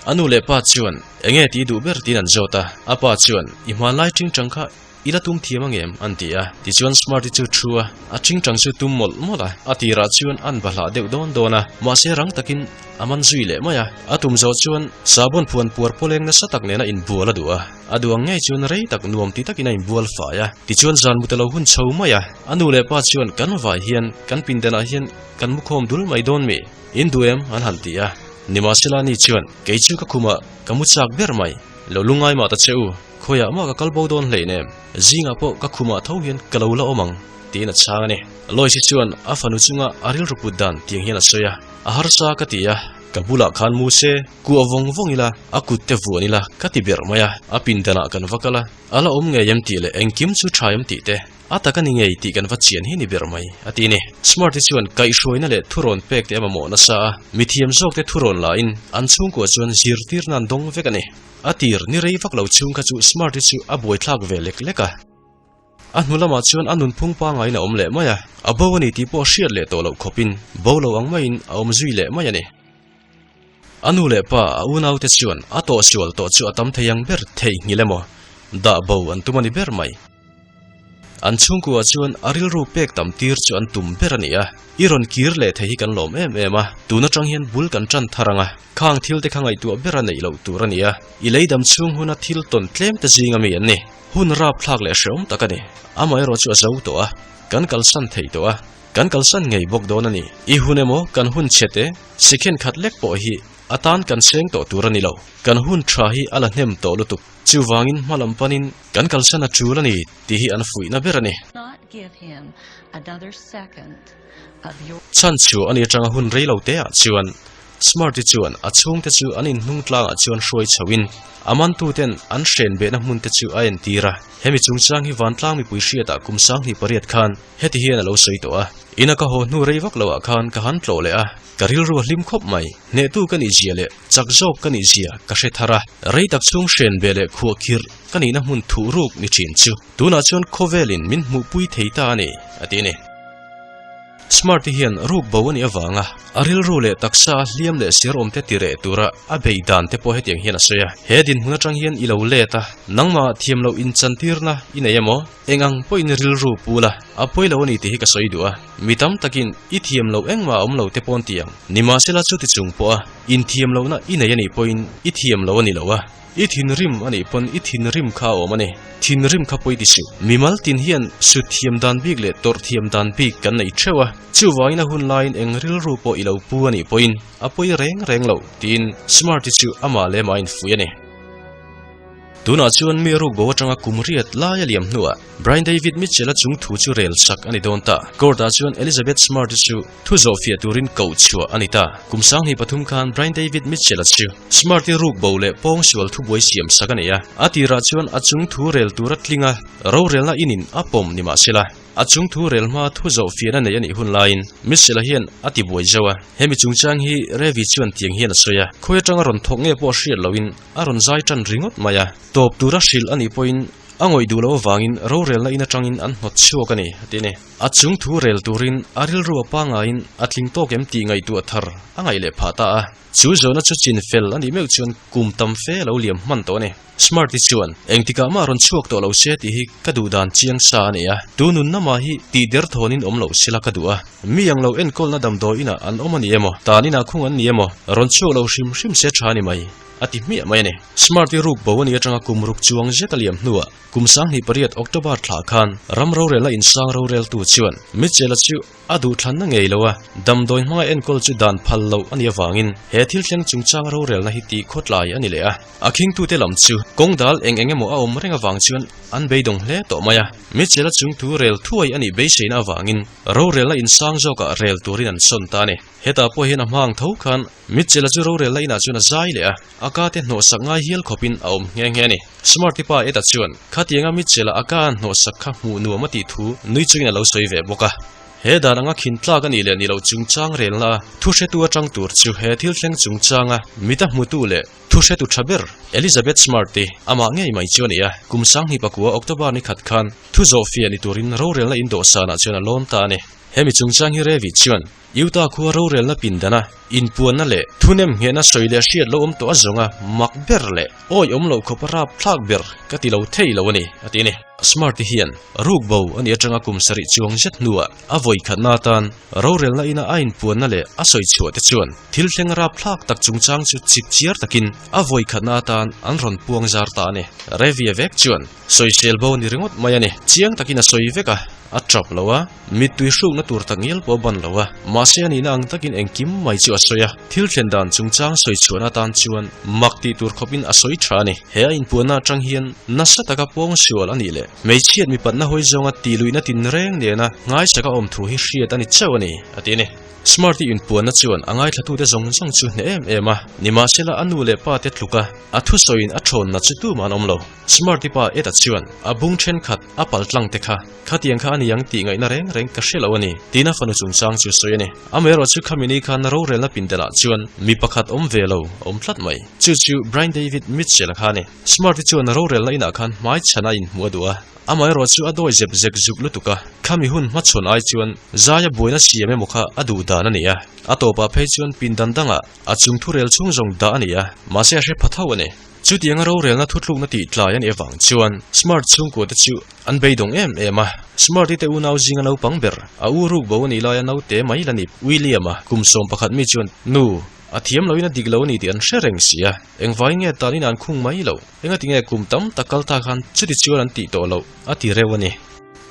A nu leh pa chuan, Enge tih duh ber tiin an zawt a, a pa chuan, I hmanlai tingtang kha I la tum thiam ang em? an ti a. Tichuan Smart-i chu thu a, a tingtang chu tum mawlh mawlh a. A tirah chuan an bahlah deuh dawn dawn a, mahse rang takin a man zui leh mai a. A tum zawh chuan sahbawn phuan puar pawleng nasa tak nena inbual a duh a. A duh ang ngei chuan rei tak nuam ti takin a inbual fai a. Tichuan zan mu ta lo hun chho mai a. A nu leh pa chuan kan vai hian kan pindanah hian kan mu khawm dul mai dawn mi? In duh em? an han ti a. Nimahsela ni chuan kei chu ka khumah ka mu chak ber mai. Lo lungngai mah ta che u. Khawiah mah ka kal bo dawn hlein em? Zingah pawh ka khumah tho hian ka lo la awm ang, tiin a chhang a ni. Lois-i chuan a fanu chunga a rilru put dan tiang hian a sawi a, A harsa ka ti a, ka bulah khan mu se, kuah vawng vawng ila, a kut te vuan ila ka ti ber mai a, a pindanah kan va kal a, a la awm ngei em tih leh engkim chu tha em tih te, a tak a ni ngei tih kan va chian hi ni ber mai, a ti ni. Smart-i chuan kaihhruaina leh thurawn pek te a mamawh nasa a, mithiam zawk te thurawn lahin an chhungkua chuan zirtirna an dawng vek a ni. A tir ni rei vak lo chhung kha chu Smart-i chu a buaithlak ve lek lek a. A hnu lamah chuan a nunphung pangaiin a awm leh mai a, a bo a ni tih pawh hriat leh tawh loh khawpin bo lo ang maiin a awm zui leh mai a ni. A nu leh pa, a unaute chuan a tawhsual tawh chu a tam thei ang ber theihnghilh emaw dah bo an tum a ni ber mai. An chhungkuah chuan a rilru pek tam tir chu an tum ber a ni a, i rawn kir leh thei hi kan lawm em em a, tun atang hian bul kan tan thar ang a, khang thil te kha ngaihtuah ber a neih loh tur a ni a, i leidam chhung huna thil tawn tlem te zing ami an ni. Hun rap thlak leh hreawm tak a ni. Amaherawh chu a zo tawh a, kan kalsan thei tawh a, kan kalsan ngei bawk dawn a ni. I hun emaw kan hun chhe te, sikhen khat lek pawh hi a tan kan seng tawh tur a ni lo. Kan hun tha hi a la hnem tawh lutuk. Chuvangin hma lam panin kan kalsan a tul a ni tih hi an fuihna ber a ni. Chhan chu a ni atanga hun rei lo te ah chuan Smart-i chuan a chhungte chu an inhnung tlangah chuan hruai chhoin a mantuten an hren behna hmun te chu a entir a. Hemi chungchang hi vantlang mipui hriatah kum 28 khan heti hian a lo sawi tawh a. Ina ka haw hnu rei vak loah khan ka han tlawh leh a. Ka rilru a hlim khawp mai. Hnehtu ka nih zia leh chak zawk ka nih zia ka hre thar a. Rei tak chhung hren ve leh khuah khirh ka nihna hmun thuh ruk ni thin chu tunah chuan khawvelin min hmuhpui thei ta a ni, a ti a ni. Smart-i hian ruk bo a nih avanga a rilru leh taksa a hliam leh ser awmte ti reh tura a beih dan te pawh hetiang hian a sawi a. He dinhmun atang hian i lo let a, nangmah thiam loh inchantirna i nei emaw? Eng ang pawhin rilru pu la, a pawi lo a ni tih hi ka sawi duh a. Mi tam takin i thiam loh engmah a awm lo te pawn ti ang. Nimahsela chuti chung pawha inthiam lohna i nei a nih pawhin i thiam lo a ni lo a. I thinrim a nih pawn i thinrim kha a awm a ni. Thinrim kha pawi ti suh. Mimal tin hian sut thiam dan bik leh tawrh thiam dan bik kan nei theuh a. Chuvangin a hun laiin eng rilru pawh i lo pu a nih pawhin a pawi reng reng lo tiin Smart-i chu amah leh amah a infuih a ni. Tunah chuan mi ruk bo atanga kum riat lai a liam hnuah Brian David Mitchell-a chung thu chu rel sak a ni dawn ta. Court-ah chuan Elizabeth Smart-i chu thu zawhfiah turin koh chhuah a ni ta. Kum 23 khan Brian David Mitchell-a chu Smart-i ruk bo leh pawngsual thubuai siam sak a nei a. A tirah chuan a chung thu rel tura tlinga rorelna inin a pawm ni mahsela, A chung thu rel hma thu zawh fiahna nei a nih hun laiin Mitchell-a hian a ti buai zauh a. Hemi chungchang hi Ravi chuan tiang hian a sawi a, khawi atanga rawn thawk nge pawh hriat lohin a rawn zai tan ringawt mai a. Tawp tura hrilh a nih pawhin a ngawih duh loh avangin rorelna in atangin an hnawt chhuak a ni, a ti a ni. A chung thu rel turin a rilru a pangaiin a tling tawk em tih ngaihtuah thar a ngaih leh phah ta a. Chu zawhna chu chin fel a nih meuh chuan kum tam fe a lo liam hman tawh a ni. Smart-i chuan, Engtikah mah rawn chhuak tawh lo se tih hi ka duh dan chiang sa a ni a, tu nunna mah hi tih der thawnin awm lo sela ka duh a. Mi ang lo enkawlna damdawi inah an awm a ni emaw, tan inah khung an ni emaw, rawn chhuak lo hrim hrim se tha a ni mai, a ti hmiah mai a ni. Smart-i ruk bo a nih atanga kum ruk chuang zet a liam hnuah, kum 28 October thlah khan ram rorelna insang roreltu chuan Mitchell-a chu A duhthlanna ngei lo a, damdawi hmanga enkawl chu dan phal loh a nih avangin he thil thleng chungchang rorelna hi tih khawtlai a ni leh a. A khingtute lam chu kawng dal eng eng emaw a awm reng avang chuan an beidawng hle tawh mai a. Mitchell-a chung thu rel thuai a nih beiseina avangin rorelna insang zawkah rel turin an sawn ta a ni. Hetah pawh hian a hma ang tho khan Mitchell-a chu rorelna inah chuan a zai leh a, a ka te hnawhsak ngai hial khawpin a awm nghe nghe a ni. Smart-i pa Ed-a chuan khatianga Mitchell-a a ka hnawhsak kha hmuh nuam a tih thu nui chungin a lo sawi ve bawk a. He dan anga khin tlak a nih leh ni loh chungchang relna a thuhretu atang tur chu he thil thleng chungchanga mita hmutu leh thuhretu tha ber Elizabeth Smart-i amah ngei mai chu a ni a. Kum sanghnih pakua October ni khat khan thu zawhfiah ni turin rorelna indawhsanah chuan a lawn ta a ni. Hemi chungchang hi Revi chuan Utah khua rorelna pindana inpuanna leh thunem nghehna sawi leh hriat lo awm tawh a zawnga mak ber leh awi awm loh khawpa rap thlak ber ka ti lo thei lo a ni, a ti a ni. Smart-i hian ruk bo a nih atanga kum sarih chuang zet hnuah a vawi khatna atan rorelna ina a inpuanna leh a sawi chhuah te chuan thil thleng rap thlak tak chungchang chu chip chiar takin a vawi khatna atan an rawn puang zar ta a ni. Revie vek chuan sawisel bo ni ringawt mai a ni. Chiang takin a sawi vek a. A tap lo a, mittui hrukna tur tak ngial pawh a ban lo a, mahse a nihna ang takin engkim mai chu a sawi a, thil thlen dan chungchang sawi chhuahna atan chuan mak tih tur khawpin a sawi tha a ni. He a inpuanna atang hian nasa taka pawng sual a nih leh hmeichhiat mipatna hawi zawnga tihluihna tinreng nena ngaichaka awm thu hi hriat a ni chauh a ni, a ti a ni. Smart-i inpuanna chuan a ngaithlatute zawng zawng chu hneh em em a, nimahsela a nu leh pa te tluka a thusawiin a thawnna chu tumah an awm lo. Smart-i pa Ed-a chuan a bung thenkhat a pal tlang te kha, Khatiang kha a ni ang tih ngaihna reng reng ka hre lo a ni, tiin a fanu chungchang chu sawi a ni. Amaherawh chu khami ni khan rorelna pindanah chuan mi pakhat awm ve lo a awm tlat mai. Chu chu Brian David Mitchell-a kha a ni. Smart-i chuan rorelna inah khan hmai chhana inhmuh a duh a. Amaherawh chu a dawi zep zek zuk lutuk a, khami hun hmachhawn ai chuan zaia buaina siam emaw kha a duh dan a ni a. A tawpah phei chuan pindan dangah a chung thurel chhung zawng dah a ni a, mahse a hre pha tho a ni. Chutianga rorelna thutlukna tih tlai a nih avang chuan Smart chhungkua te chu an beidawng em em a. Smart-i te unau zinga naupang ber, a u ruk bo a nih laia naute mai la ni William-a kum 11 mi chuan, Nu, a thiam loin a dik lo a ni tih an hre reng si a, engvai nge tan in an khung mai lo, engati nge kum tam tak kal ta khan chuti chuan an tih tawh loh a ti reuh a ni.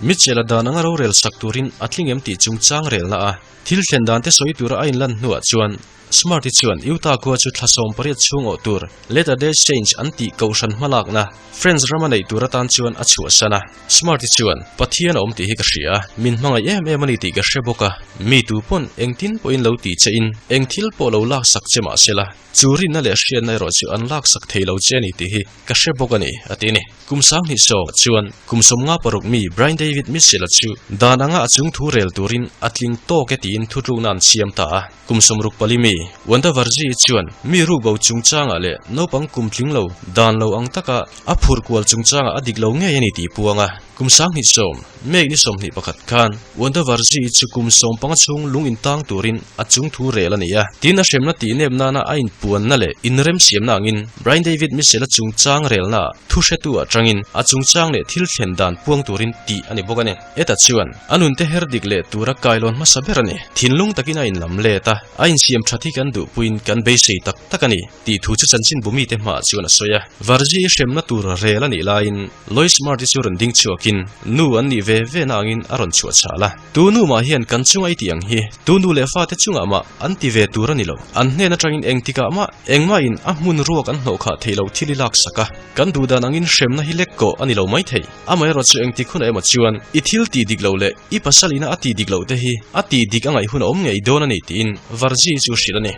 Mitchell-a dan anga rorel sak turin a tling em tih chungchang relna a thil thlen dan te sawi tura a inlan hnuah chuan Smart-i chuan Utah khua chu thla 18 chhung awh tur Latter Day Saints an tih kohhran hmalakna Friends rama neih tur atan chuan a chhuahsan a. Smart-i chuan, Pathian a awm tih hi ka hria a, min hmangaih em em a ni tih ka hre bawk a, mi tu pawn engtin pawhin lo ti che in eng thil pawh lo laksak che mah se la, chu rinna leh hriatna erawh chu an laksak thei lo che a ni tih hi ka hre bawk a ni, a ti a ni. Kum 20 sawm chuan kum 56 mi Brian David Mitchell-a chu dan anga a chung thu rel turin a tling tawk e tiin thutlukna an siam ta a. Kum 64 mi Wanda Varzi chuan mi ruk bo chungchangah leh naupang kum tling lo dan lo ang taka a phur kual chungchangah a dik lo ngei a ni tih puang a. Kum 20 sawm, Mek ni 21 khan Wanda Varzi chu kum 15 chhung lung intang turin a chung thu rel a ni a. Tin a hremna tih nep nana a inpuanna leh inremsiamna angin Brian David Mitchell-a chungchang relnaah thu hretu atangin a chungchang leh thil thlen dan puang turin tih a ni bawk a ni. Heta chuan a nunte her dik leh tura kailawn hmasa ber a ni. Thinlung takin a inlam let a, a insiam that hi kan duhpuiin kan beisei tak tak a ni, tih thu chu chanchinbu mite hmaah chuan a sawi a. Varzi i hremna tur rel a nih laiin Lois Smart-i chu rawn ding chhuakin nu an nih ve ve na angin a rawn chhuah chhal a. Tu nu mah hian kan chunga i tih ang hi tu nu leh fate chungah mah an ti ve tur a ni lo. An hnen atangin engtikah mah engmahin a hmun ruak an hnawhkhah theih loh thil i laksak a, kan duhdan angin hremna hi lek kawh a ni lo maithei. Amaherawh chu engtik hunah emaw chuan i thil tih dik loh leh i pasalina a tih dik loh te hi a tih dik a ngaih hun a awm ngei dawn a ni tiin Varzi chu hrilh a ni.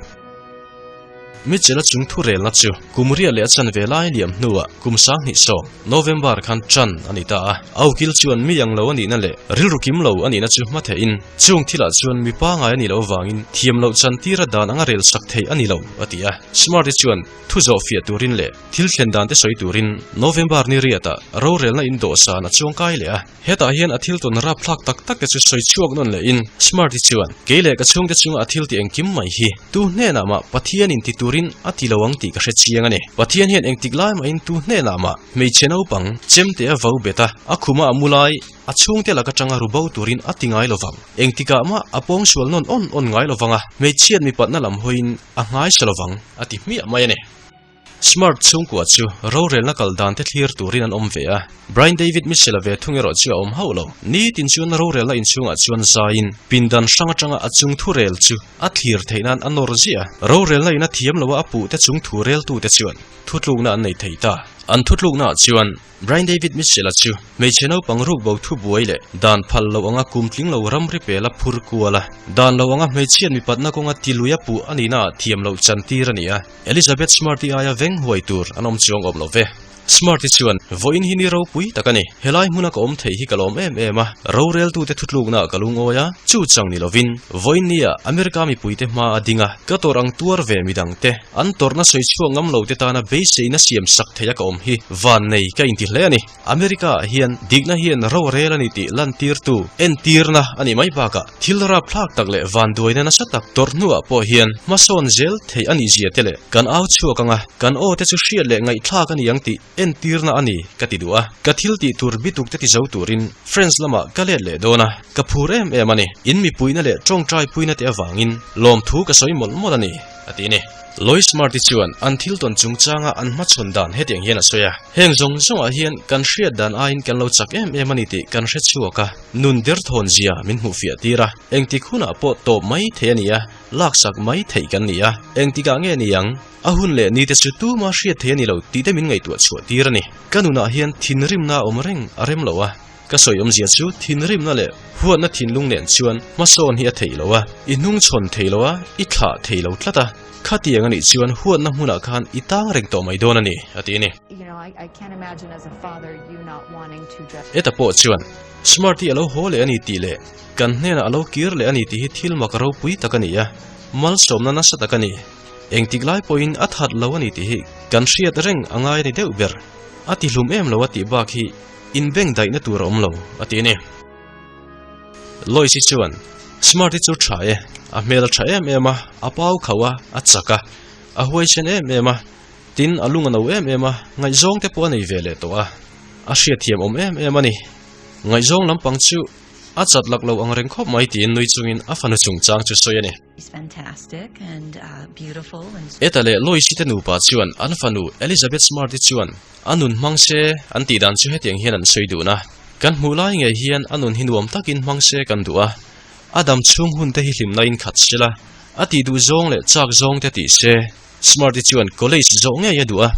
Mitchell-a chung thurelna chu kum riah leh a chanve lai liam hnuah kum 20 sawm, November, khan tan a ni ta a. A ukil chuan mi ang lo a nihna leh rilru kim lo a nihna chu hma theihin chung thilah chuan mi pangai a nih loh avangin thiam loh chantira dan anga rel sak theih a ni lo a ti a. Smart-i chuan thu zawh fiah turin leh thil thlen dan te sawi turin November ni riatah rorelna in dawhsan a chuangkai leh a. Hetah hian a thil tawn rapthlak tak tak te chu sawi chhuak nawn lehin Smart-i chuan, Kei leh ka chhungte chunga a thil ti engkim mai hi tu hnenah mah Pathianin ti turin a ti lo ang tih ka hre chiang a ni. Pathian hian engtik lai mahin tu hnenah mah hmeichhe naupang chemte a vo bet a, a khuma a mu lai a chhungte lak atanga ru bo turin a ti ngai lovang. Engtikah mah a pawng sual nawn awn awn ngai lovang a, hmeichhiat mipatna lam hawiin a nghaisa lovang a ti hmiah mai a ni. Smart chhungkua chu rorelna kal dan te thlir turin an awm ve a, Brian David Mitchell-a ve thung erawh chu a awm hauh lo. Nitin chuan rorelna inchhungah chuan zaiin pindan hrang atanga a chung thu rel chu a thlir theih nan a nawr ziah a. Rorelna in a thiam loa a puh te chung thu reltute chuan thutlukna an nei thei ta. An thutluknaah chuan Brian David Mitchell-a chu hmeichhe naupang ruk bo thu buai leh dan phal lo anga kum tling lo ramri pela phur kual a, dan lo anga hmeichhiat mipatna kawnga tiluia puh a nihnaah thiam loh chantir a ni a. Elizabeth Smart-i aia veng huai tur an awm chuang awm lo ve. Smart-i chuan, Vawiin hi ni ropui tak a ni. Helai hmuna ka awm theih hi ka lawm em em a, roreltute thutluknaah ka lungawi a, chu chang ni lovin, vawiin nia America mipuite hma a ding a, ka tawrh ang tuar ve midangte, an tawrhna sawi chhuak ngam lote tana beiseina siam sak theia ka awm hi vannei ka inti hle a ni. America-ah hian dikna hian ro a rel a ni tih lantirtu entirna a nih mai bakah thil rapthlak tak leh vanduaina nasa tak tawrh hnuah pawh hian hmasawn zel theih a nih zia te leh kan au chhuak anga kan aw te chu hriat leh ngaihthlak a ni ang tih entirna a ni ka ti duh a. Ka thil tih tur bituk te ti zo turin France lamah ka let leh dawn a, ka phur em em a ni. In mipuina leh tawngtai puina te avangin lawmthu ka sawi mawlh mawlh a ni, a ti ni. Lois Marty chuan an thil tawn chungchanga an hmachhawn dan hetiang hian a sawi a, Heng zawng zawngah hian kan hriat dan aiin kan lo chak em em a ni tih kan hre chhuak a, nun derthawn zia min hmuh fiah tir a, engtik hunah pawh tawp mai thei a ni a, laksak mai theih kan ni a, engtikah nge ni ang, a hun leh nite chu tuma hriat thei a ni lo tih te min ngaihtuah chhuah tir a ni. Ka nunah hian thinrimna a awm reng a rem lo a, ka sawi awmzia chu thinrimna leh huatna thinlung nen chuan hmasawn hi a theih lo a, i hnungchhawn thei lo a, i thlah thei lo tlat a, khatiang a nih chuan huatna hmunah khan i tang reng tawh mai dawn a ni, a ti a ni. Eta pawh chuan, Smart-i a lo haw leh a ni tih leh kan hnenah a lo kir leh a ni tih hi thil mak ropui tak a ni a, malsawmna nasa tak a ni. Engtik lai pawhin a that lo a ni tih hi kan hriat reng a ngai a ni deuh ber. A ti hlum em lo a tih bak hi inbeng daihna tur a awm lo, a ti a ni. Lois-i chuan, Smart-i chu tha e, a hmel a tha em em a, a pau khauh a, a chak a, a huaisen em em a, tin a lung a no em em a, ngaihzawng te pawh a nei ve leh tawh a, a hriatthiam awm em em a ni. Ngaihzawng lampang chu a chat lak lo ang reng khawp mai tiin nui chungin a fanu chungchang chu sawi a ni. Eta leh Lois-i te nupa chuan an fanu Elizabeth Smart-i chuan a nun hmang se an tih dan chu hetiang hian an sawi dun a, Kan hmuh lai ngei hian a nun hi nuam takin hmang se kan duh a, a dam chhung hun te hi hlimna in khat sela, a tih duh zawng leh chak zawng te tih se. Smart-i chuan college zawh ngei a duh a,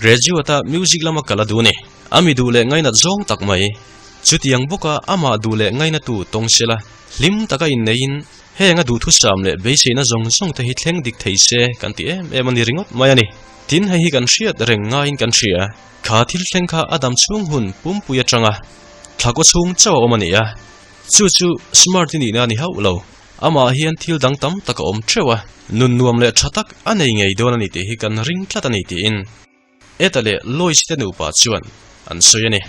graduate a music lama kal a duh a ni. A mi duh leh ngainat zawng tak mai. Chutiang bawka amah duh leh ngainatu tawng sela, hlim taka inneiin Heng a duhthusam leh beiseina zawng zawng te hi thleng dik thei se kan ti em em a ni ringawt mai a ni. Tin, hei hi kan hriat reng ngaiin kan hria. Kha thil thleng kha a dam chhung hun pumpui atanga thlakaw chhung chauh a awm a ni a. Chu chu smart i nihna a ni hauh lo. Amah hian thil dang tam tak a awm theuh a, nun nuam leh tha tak a nei ngei dawn a ni tih hi kan ring tlat a ni tiin Eta leh Lois te nupa chuan an sawi a ni.